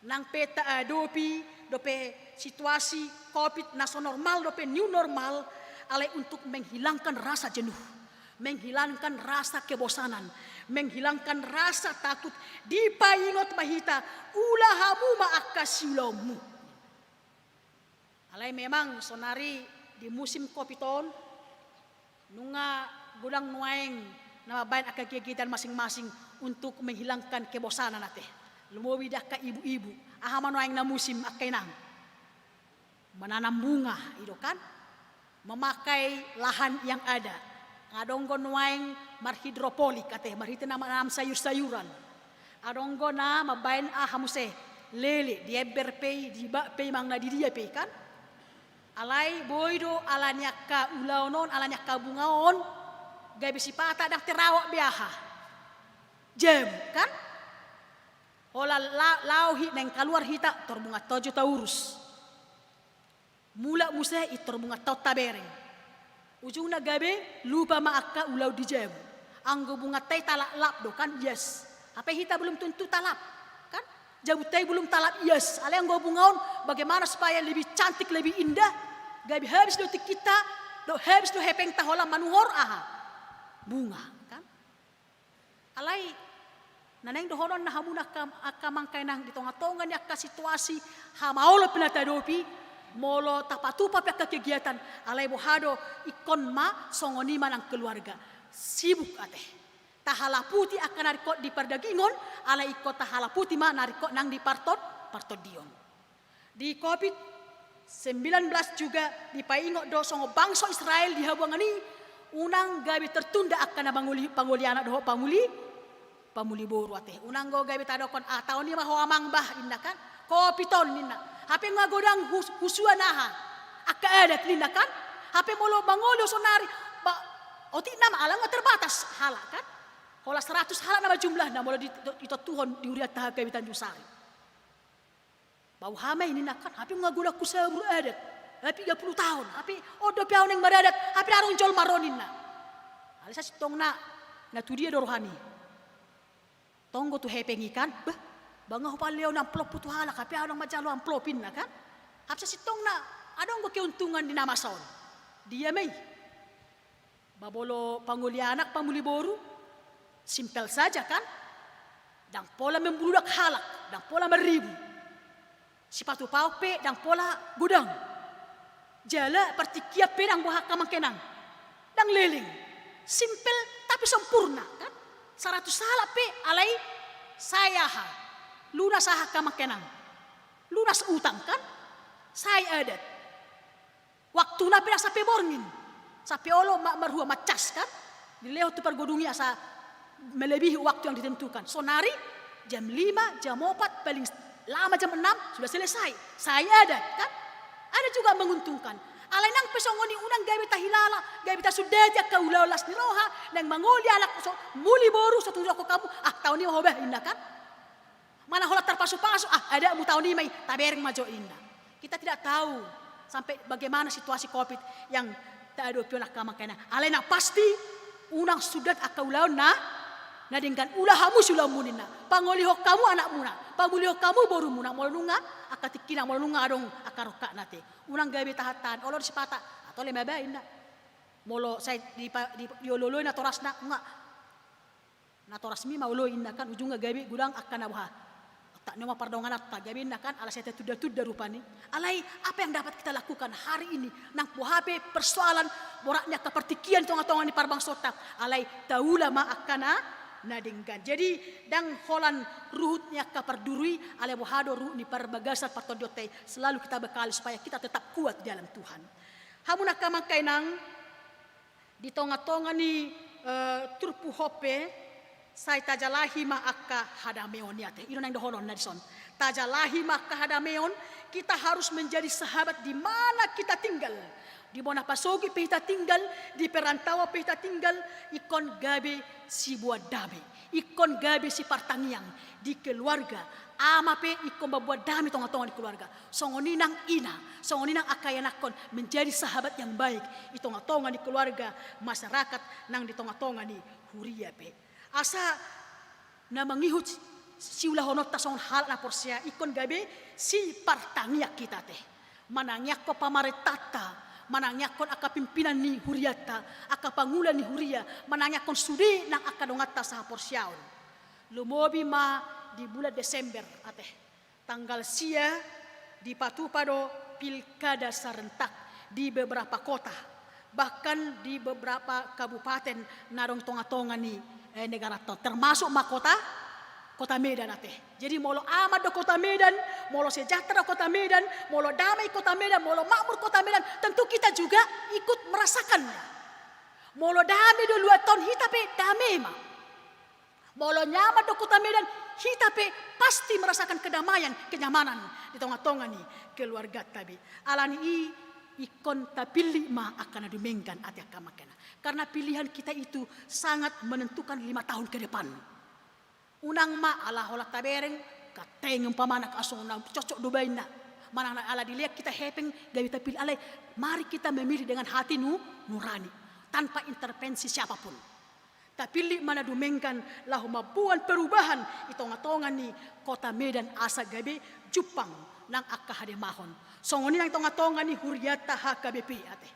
Nang pe taadopi dope situasi covid na so normal dope new normal, alai untuk menghilangkan rasa jenuh, menghilangkan rasa kebosanan, menghilangkan rasa takut, dipaingot ma hita, ula hamu ma angka siulaonmu. Alai memang sonari di musim covid on, nunga godang nuaeng na mambaen angka kegiatan masing-masing untuk menghilangkan kebosanan ate. Lumobi di angka ibu-ibu, aha ma nuaeng na musim angka inang? Menanam bunga, i do kan? Memakai lahan yang ada. Adong do nuaeng marhidroponik ate, marhite na mananam sayur-sayuran. Adong do na mambaen aha muse, lele, di ember pe i, di bak pe i, manang na di dia pe i kan. Alai boi do ala ni angka ulaon on, ala ni angka bunga on, gabe sipata ndang terawak be aha, jabu kan. Holan la-, laho hita naeng kaluar hita, tor bunga tonja taurus. Mulak muse i, tor bunganta on tabereng. Ujungna gabe lupa ma angka ulaon di jabu. Anggo bunganta i talaplap do kan, ias. Hape hita belum tentu talap kan. Jabunta i belum talap ias. Alai anggo bunga on, bagaimana supaya lebih cantik, lebih indah? Gabe habis do tingkinta, dohot habis do hepengta holan manuhor aha, bunga kan. Alai na naeng dohononna hamuna angka, angka amang inang, di tonga-tonga ni angka situasi hamaolon pe na taadopi, molo tapatupa pe angka kegiatan, alai boha do, ingkon ma songon i ma nang keluarga. Sibuk ate. Tahalaputi angka na ringkot di pardagingon, alai ingkon tahalaputi ma na ringkot nang di parton-, partondion. Di covid sembilan belas juga dipaingot do songon bangso Israel di habuangan i, unang gabe tertunda angka na mangoli-, pangoli anak dohot pangoli, pangoli boru ate. Unang do gabe tadokkon, ah, taon i ma ho amang bah, ninna kan. Covid on ninna. Hape nunga godang hus-, husuan aha, angka adat ninna kan. Hape molo mangoli ho sonari, ba, otik nama ala nunga terbatas halak kan. Holan seratus halak nama jumlahna molo di, di, ditontuhon di hurianta hagabe Tanjung Sari. Boha ma i ninna kan, hape nunga godang husabur adat, hape tiga puluh taon, hape on dope ahu naeng maradat, hape adong jolma ro ninna. Alai sasintongna, na tu dia do rohami? Tonggo tu hepeng i kan, bah, bangga ho palehon amplophu tu halak, hape ahu ndang manjalo amplop inna kan. Hape sasintongna, adong do keuntungan di na masa on. Dia ma i? Ba molo pangoli anak, pamuli boru, simpel saja kan. Ndang pola membludak halak, ndang pola marribu. Sipatu paon pe ndang pola godang. Jala partingkian pe ndang boha angka amang inang. Ndang leleng. Simpel tapi sempurna kan. Saratus halak pe alai sae aha? Lunas aha angka amang inang? Lunas utang kan. Sae adat. Waktuna pe ndang sampe borngin. Sampe olo ma-, marhua mancas kan. Dilehon tu pargodung i asa melebihi waktu yang ditentukan. Sonari jam lima, jam opat, paling lama jam enam sudah selesai. Sae adat kan. Ada juga menguntungkan. Alai nang pe songon i unang gabe tahilala, gabe tasundati angka ulaon las ni roha, naeng mangoli anak so, muli boru so tudokkon hamu, ah taon i ma ho bah inna kan. Manang holan tarpasupasu, ah adatmu taon i ma i, tabereng ma jo inna. Kita tidak tahu sampai bagaimana situasi covid yang taadopi on angka amang inang. Alai na pasti, unang sundat angka ulaon na, na denggan, ula hamu siulaonmu ninna. Pangolihon hamu anakmuna, pamulihon hamu borumuna, molo nunga angka tingkina, molo nunga adong angka rongkapna te. Unang gabe tahan-tahan, olo do sipata, atau lema bae inna. Molo sai di, di, diolo-oloi natorasna, nunga natorasmi ma olo inna kan, ujungna gabe godang angka na boha. Otak ni ma pardongananta gabe inna kan, ala sai tatunda-tunda rupani. Alai apa yang dapat kita lakukan hari ini? Nang boha pe persoalan, borat ni angka partingkian di tonga-tonga ni parbangsonta. Alai taula ma angka na, na denggan. Jadi ndang holan ruhut ni angka parduru i, alai boha do ruhut ni parbagasan partondionta i. Selalu kita bekali supaya kita tetap kuat di dalam Tuhan. Hamu angka amang inang, di tonga-tonga ni, eh, turpuk on pe, sai tajalahi ma angka hadameon i ate. I do naeng dohononna dison. Tajalahi ma angka hadameon, kita harus menjadi sahabat di mana kita tinggal. Di bona pasogit pe hita tinggal, di perantauan pe hita tinggal, ingkon gabe siboan dame. Ingkon gabe sipartangiang di keluarga, ama pe ingkon mamboan dame tonga-tonga ni keluarga. Songon i nang ina, songon i nang angka ianakhon, menjadi sahabat yang baik di tonga-tonga ni keluarga, masyarakat nang di tonga-tonga ni huria pe. Asa na mangihut siulahononta songon halak na porsea, ingkon gabe sipartangiang hita ate. Manangiangkon pamarentanta, manangiangkon angka pimpinan ni hurianta, angka pangula ni huria, manangiangkon sude nang angka donganta sahaporseaon. Lumobi ma di bulan Desember ate. Tanggal sia dipatupa do pilkada serentak di beberapa kota, bahkan di beberapa kabupaten na adong tonga-tonga ni, eh, negaranta on, termasuk ma kota, kota Medan ate. Jadi molo aman do kota Medan, molo sejahtera do kota Medan, molo damai kota Medan, molo makmur kota Medan, tentu kita juga ikut merasakannya. Molo dame do luatta on, hita pe dame ma. Molo nyaman do kota Medan, hita pe pasti merasakan kedamaian, kenyamanan di tonga-tonga ni keluarganta be. Alani i ingkon tapillit ma angka na dumenggan ate angka amang inang. Karena pilihan kita itu sangat menentukan lima tahun ke depan. Unang ma ala holan tabereng, ganteng umpamana, asa unang cocok do baenna. Manang ala dilean hita hepeng gabe tapillit, alai mari kita memilih dengan hati nu-, nurani, tanpa intervensi siapapun. Tapillit ma na dumenggan laho mamboan perubahan di tonga-tonga ni kota Medan asa gabe jumpang nang angka hademahon. Songon i nang tonga-tonga ni hurianta H K B P ate.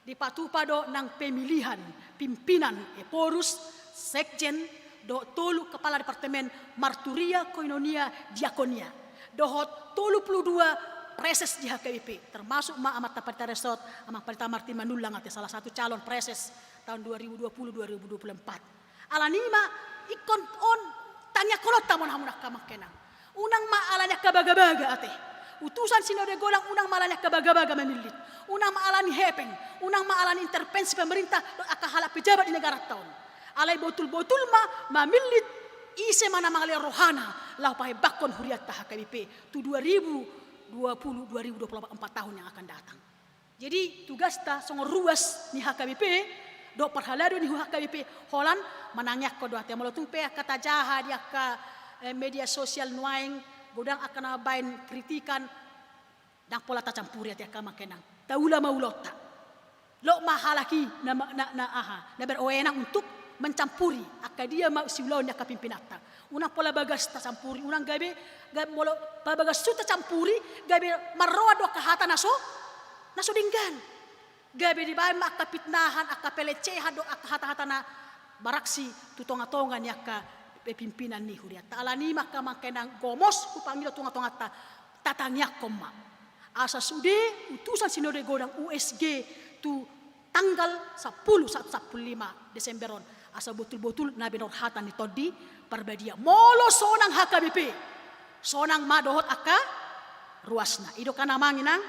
Dipatupa do nang pemilihan pimpinan Ephorus, sekjen, dohot tolu kepala departemen, marturia, koinonia, diakonia, dohot tolu puluh dua praeses di H K B P, termasuk ma amanta Pandita Resort, Amang Pandita Martin Manullang ate, salah satu calon praeses tahun dua ribu dua puluh dua ribu dua puluh empat. Alani i ma ingkon on tangiangkononta ma on hamu angka amang inang. Unang ma alani angka bagabaga ate. Utusan Sinode Golang unang ma alani angka bagabaga mamillit. Unang ma alani hepeng, unang ma alani intervensi pemerintah dohot angka halak pejabat di negaranta on. Alai botul-botul ma mamillit ise ma na mangalehon rohana laho pahembangkon hurianta H K B P tu dua ribu dua puluh, dua ribu dua puluh empat tahun yang akan datang. Jadi tugasta songon ruas ni H K B P dohot parhalado ni H K B P holan manangiangkon do ate. Molo tung pe angka tajaha di angka, eh, media sosial nuaeng, godang angka na mambaen kritikan, ndang pola tacampuri ate angka amang inang. Taula ma ulaonta. Lo ma halak i na, na, na aha, na beroenang untuk mencampuri angka dia ma siulaon ni angka pimpinanta. Unang pola bagas tacampuri, unang gabe, gabe molo bagas su tacampuri, gabe marroan do angka hata na so, na so denggan. Gabe dibaen ma angka pitnahan, angka pelecehan dohot angka hata-hata na maraksi tu tonga-tonga ni angka pimpinan ni hurianta. Alani i ma angka amang inang, gomos hupangido tu tonga-tonganta, tatangiangkon ma. Asa sude utusan Sinode Godang U S G tu tanggal sampulu sahat sampulu lima Desember on, asa botul-botul na binoan hata ni Tondi Parbadia. Molo sonang H K B P, sonang ma dohot angka ruasna. I do kan amang inang?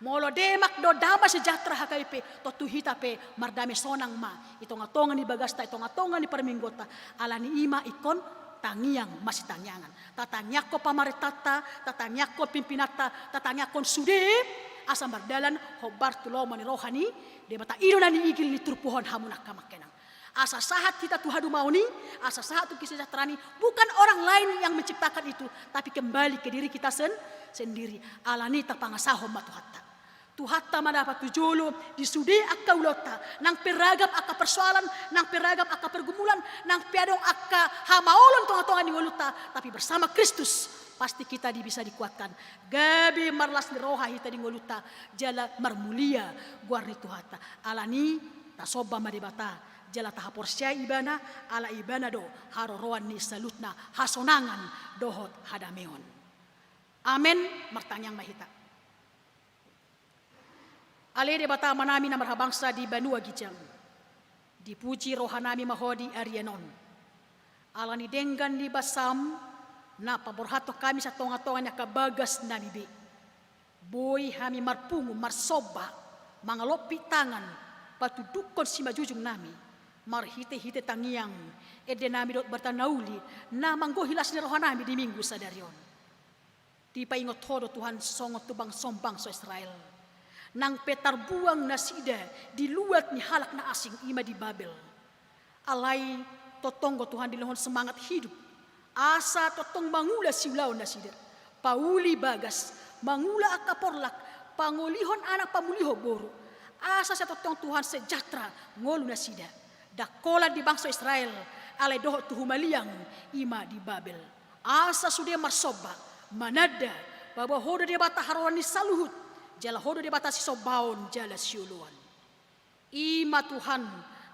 Molo demak do damai sejahtera H K B P, tontu hita pe mardame sonang ma i tonga-tonga ni bagasta, i tonga-tonga ni parmingguonta. Alani i ma ingkon tangiang masitangiangan. Tatangiangkon pamarentanta, tatangiangkon pimpinanta, tatangiangkon sude, asa mardalan hombar tu lomo ni roha ni Debata. I do na niigil ni turpuk on, hamu angka amang inang. Asa sahat hita tu hadumaon i, asa sahat tu kesejahteraan i, bukan orang lain yang menciptakan itu, tapi kembali ke diri kita sen-, sendiri. Alani i tapangasahon ma Tuhanta. Tuhanta ma na patujolo di sude angka ulaonta, nang pe ragam angka persoalan, nang pe ragam angka pergumulan, nang pe adong angka hamaolon tonga-tonga ni ngolunta, tapi bersama Kristus pasti kita di-, bisa dikuatkan. Gabe marlas ni roha hita di ngolunta, jala marmulia goar ni Tuhanta. Alani i tasomba ma Debata, jala tahaporseai Ibana, ala Ibana do haroroan ni saluhutna hasonangan dohot hadameon. Amen. Martangiang ma hita. Ale Debata Amanami na marhabangsa di banua ginjang, dipuji rohanami ma Ho di ari on. Alani denggan ni basam na paborhathon hami sian tonga-tonga ni angka bagasnami be, boi hami marpungu, marsomba, mangalompit tangan, patundukkon simanjujungnami, marhite-hite tangiang, endenami dohot barita na uli, na manggohi las ni rohanami di Minggu sadari on. Dipaingot Ho do Tuhan songon tu bangso-bangso Israel, nang pe tarbuang nasida di luat ni halak na asing, i ma di Babel. Alai tongtong do Tuhan dilehon semangat hidup, asa tongtong mangula siulaon nasida, pauli bagas, mangula angka porlak, pangolihon anak, pamulihon boru, asa sai tongtong Tuhan sejahtera ngolu nasida. Ndang holan di bangso Israel, alai dohot tu humaliang, i ma di Babel. Asa sude marsomba, mananda, bahwa Ho do Debata haroroan ni saluhut, jala Ho do Debata sisombaon jala sioloan. I ma Tuhan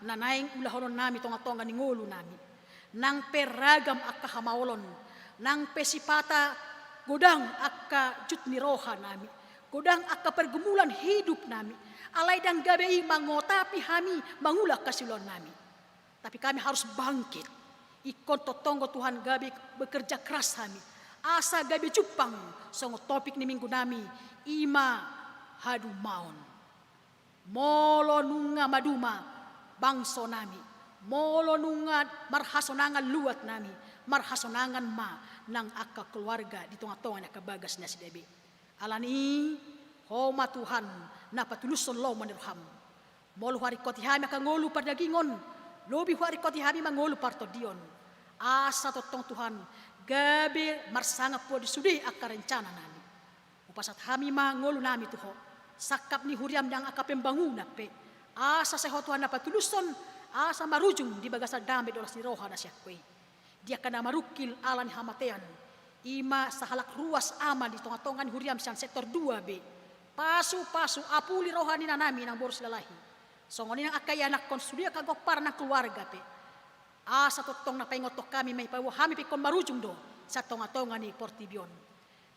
na naeng ulahononnami tonga-tonga ni ngolunami. Nang pe ragam angka hamaolon, nang pe sipata godang angka jut ni rohanami, godang angka pergumulan hidupnami, alai ndang gabe i mangotapi hami mangula angka siulaonnami. Tapi kami harus bangkit. Ingkon tongtong do Tuhan gabe bekerja keras hami, asa gabe jumpang songon topik ni minggunami, i ma hadumaon. Molo nunga maduma bangsonami, molo nunga marhasonangan luatnami, marhasonangan ma nang angka keluarga di tonga-tonga ni angka bagas nasida be. Alani i, Ho ma Tuhan na patulushon lomo ni roham. Molo huharingkoti hami angka ngolu pardagingon, lobi huharingkoti hami ma ngolu partondion. Asa tongtong Tuhan, gabe marsangap Ho di sude angka rencananami. Hupasahat hami ma ngolunami tu Ho, sangkap ni huriam nang angka pembangunan pe. Asa sai Ho Tuhan na patulushon, asa marujung di bagasan dame dohot las ni roha na sian Ho i. Di angka na marungkil ala ni hamatean, i ma sahalak ruas ama di tonga-tonga ni huriam sian sektor dua B. Pasu-pasu, apuli roha ni inanami nang boru Silalahi. Songon i nang angka ianakhon, sude angka gomparan nang keluarga pe. Asa tongtong na paingothon hami ma i, paboa hami pe ingkon marujung do sian tonga-tonga ni portibi on.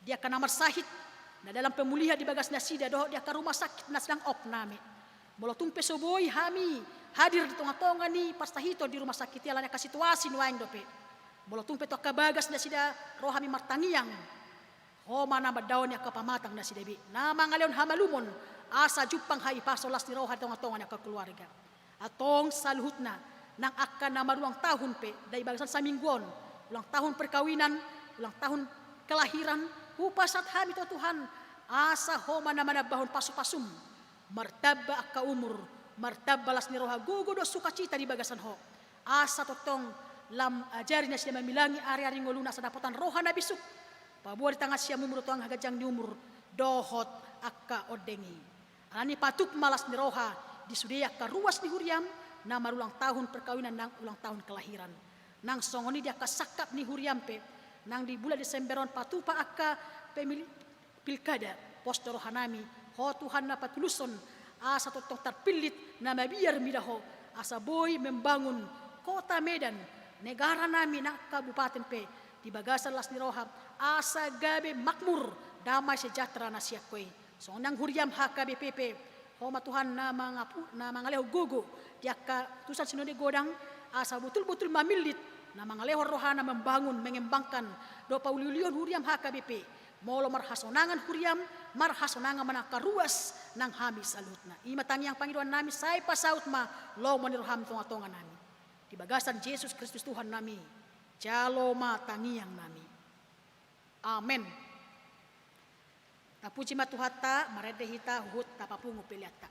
Di angka na marsahit, na dalam pemulihan di bagas nasida, dohot di angka rumah sakit na sedang op nami. Molo tung pe so boi hami hadir di tonga-tonga ni parsahiton di rumah sakit i ala ni angka situasi nuaeng dope. Molo tung pe tu angka bagas nasida ro hami martangiang, Ho ma na mandaoni angka pamatang nasida be, na mangalehon hamalumon, asa jumpang hahipason, las ni roha di tonga-tonga ni angka keluarga. Antong saluhutna, nang angka na marulang tahun pe, di bagasan saminggu on, ulang tahun perkawinan, ulang tahun kelahiran, hupasahat hami tu Ho Tuhan, asa Ho ma na manambahon pasu-pasum, martamba angka umur, martamba las ni roha, gogo dohot sukacita di bagasan Ho. Asa tongtong lam ajari nasida mamilangi ari-ari ngoluna asa dapotan roha na bisuk, paboa di tangan siamunmu do Tuhan haganjang ni umur dohot angka ondeng i. Alani patup ma las ni roha di sude angka ruas ni huriam na marulang tahun perkawinan nang ulang tahun kelahiran. Nang songon i di angka sangkap ni huriam pe, nang di bulan Desember on patupa angka pemili-, pilkada, pos do rohanami, Ho Tuhan na patulushon, asa tongtong tarpillit na mabiar mida Ho, asa boi membangun kota Medan, negara nami nang kabupaten pe, di bagasan las ni roha, asa gabe makmur, damai sejahtera na sian Ho i. Songon nang huriam H K B P pe, Ho ma Tuhan na mangapu-, na mangalehon gogo di angka utusan sinode godang, asa botul-botul mamillit, na mangalehon rohana membangun, mengembangkan, dohot pauliulihon huriam H K B P, molo marhasonangan huriam, marhasonangan ma nang angka ruas nang hami saluhutna. I ma tangiang pangidoan nami, sai pasaut ma lomo ni roham tonga-tonga nami. Di bagasan Jesus Kristus Tuhan nami, jalo ma tangiang nami. Amen. Tapuji ma Tuhanta, marende hita huhut tapapungu peleanta.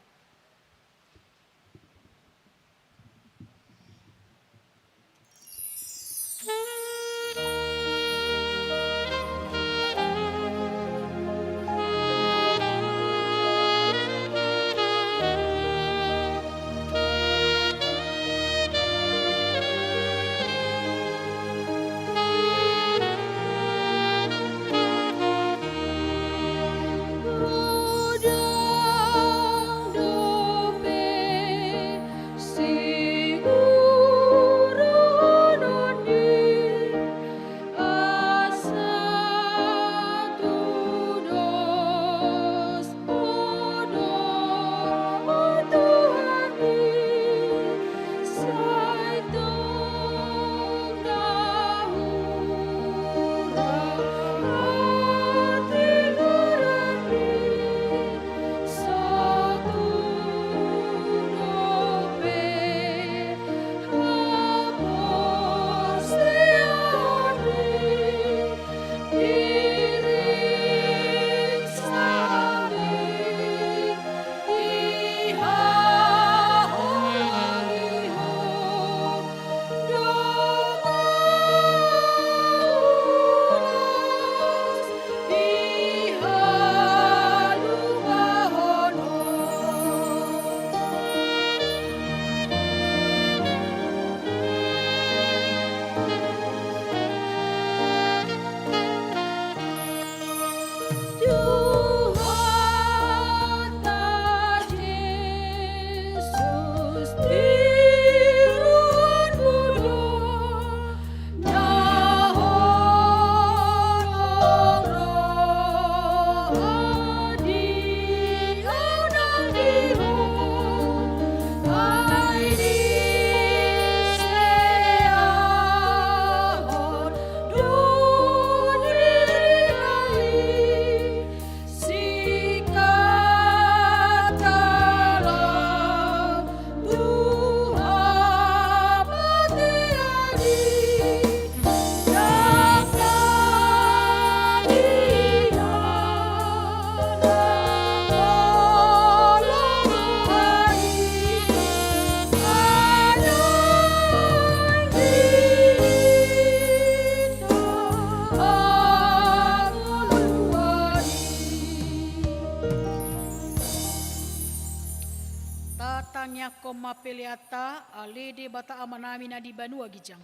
Tatangiangkon ma peleanta. Ale Debata Amanami na di banua ginjang,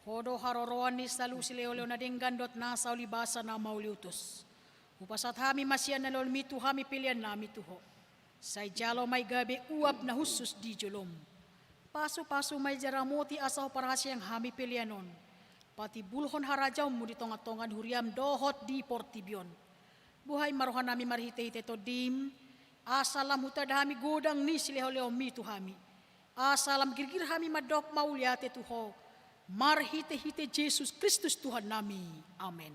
Ho do haroroan ni saluhut silehonlehon na denggan dohot nasa ulibasa na mauliutus. Hupasahat hami ma sian na nilehonmi tu hami pelean nami tu Ho. Sai jalo ma i gabe uap na hushus di jolom. Pasupasu ma i jala ramoti asa huparhaseang hami pelean on patimbulhon harajaonmu di tongatonga ni huriam dohot di portibi on. Buhai ma rohanami marhitehite Tondim, asa lam hutanda hami godang ni silehonlehonmi tu hami. Asa lam girgir hami mandok mauliate tu Ho, marhitehite Jesus Kristus Tuhannami. Amen.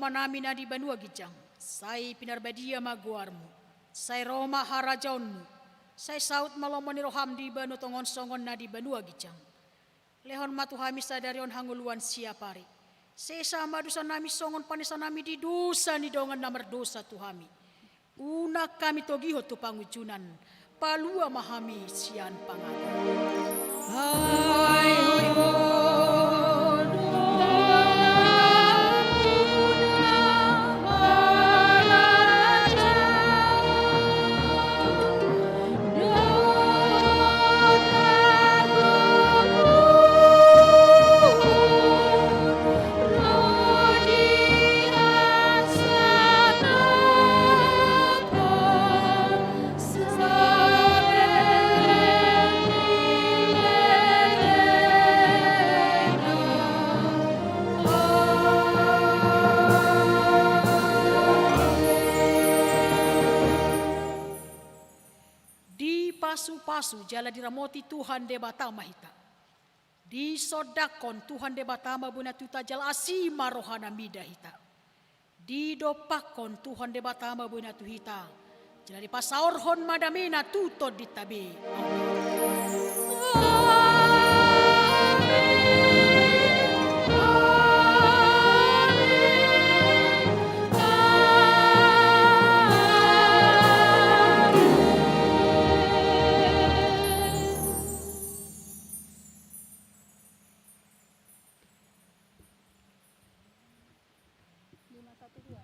Amanami na di banua ginjang, sai pinarbadia ma goarmu. Sai ro ma harajaonmu. Sai saut ma lomo ni roham di banua tonga on songon na di banua ginjang. Lehon ma tu hami sadari on hangoluan siapari. Sesa ma dosanami songon panesanami di dosa ni dongan na mardosa tu hami. Unang hami togihon tu pangunjunan, palua ma hami sian pangago. Dipasupasu jala diramoti Tuhan Debata ma hita. Disondangkon Tuhan Debata ma boina tu hita jala asi ma rohana mida hita. Didompakkon Tuhan Debata ma boina tu hita jala dipasaorhon ma damena tu tondinta be. Amen. Lima satu dua.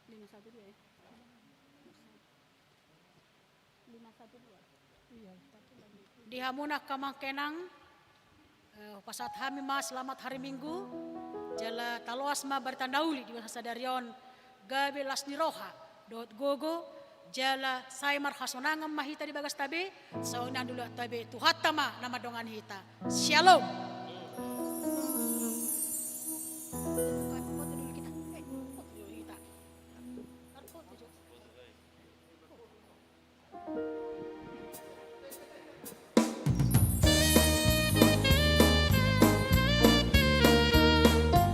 Lima satu dua ya. Lima satu dua. Iya. Di hamu na angka amang inang, eh, pasahat hami ma selamat hari Minggu. Jala taloas ma barita na uli di bagasan sadari on. Gabe las ni roha dohot gogo, jala sai marhasonangan ma hita di bagasta be. Songon i nang di ulaonta be, Tuhanta ma na mandongani hita. Syalom.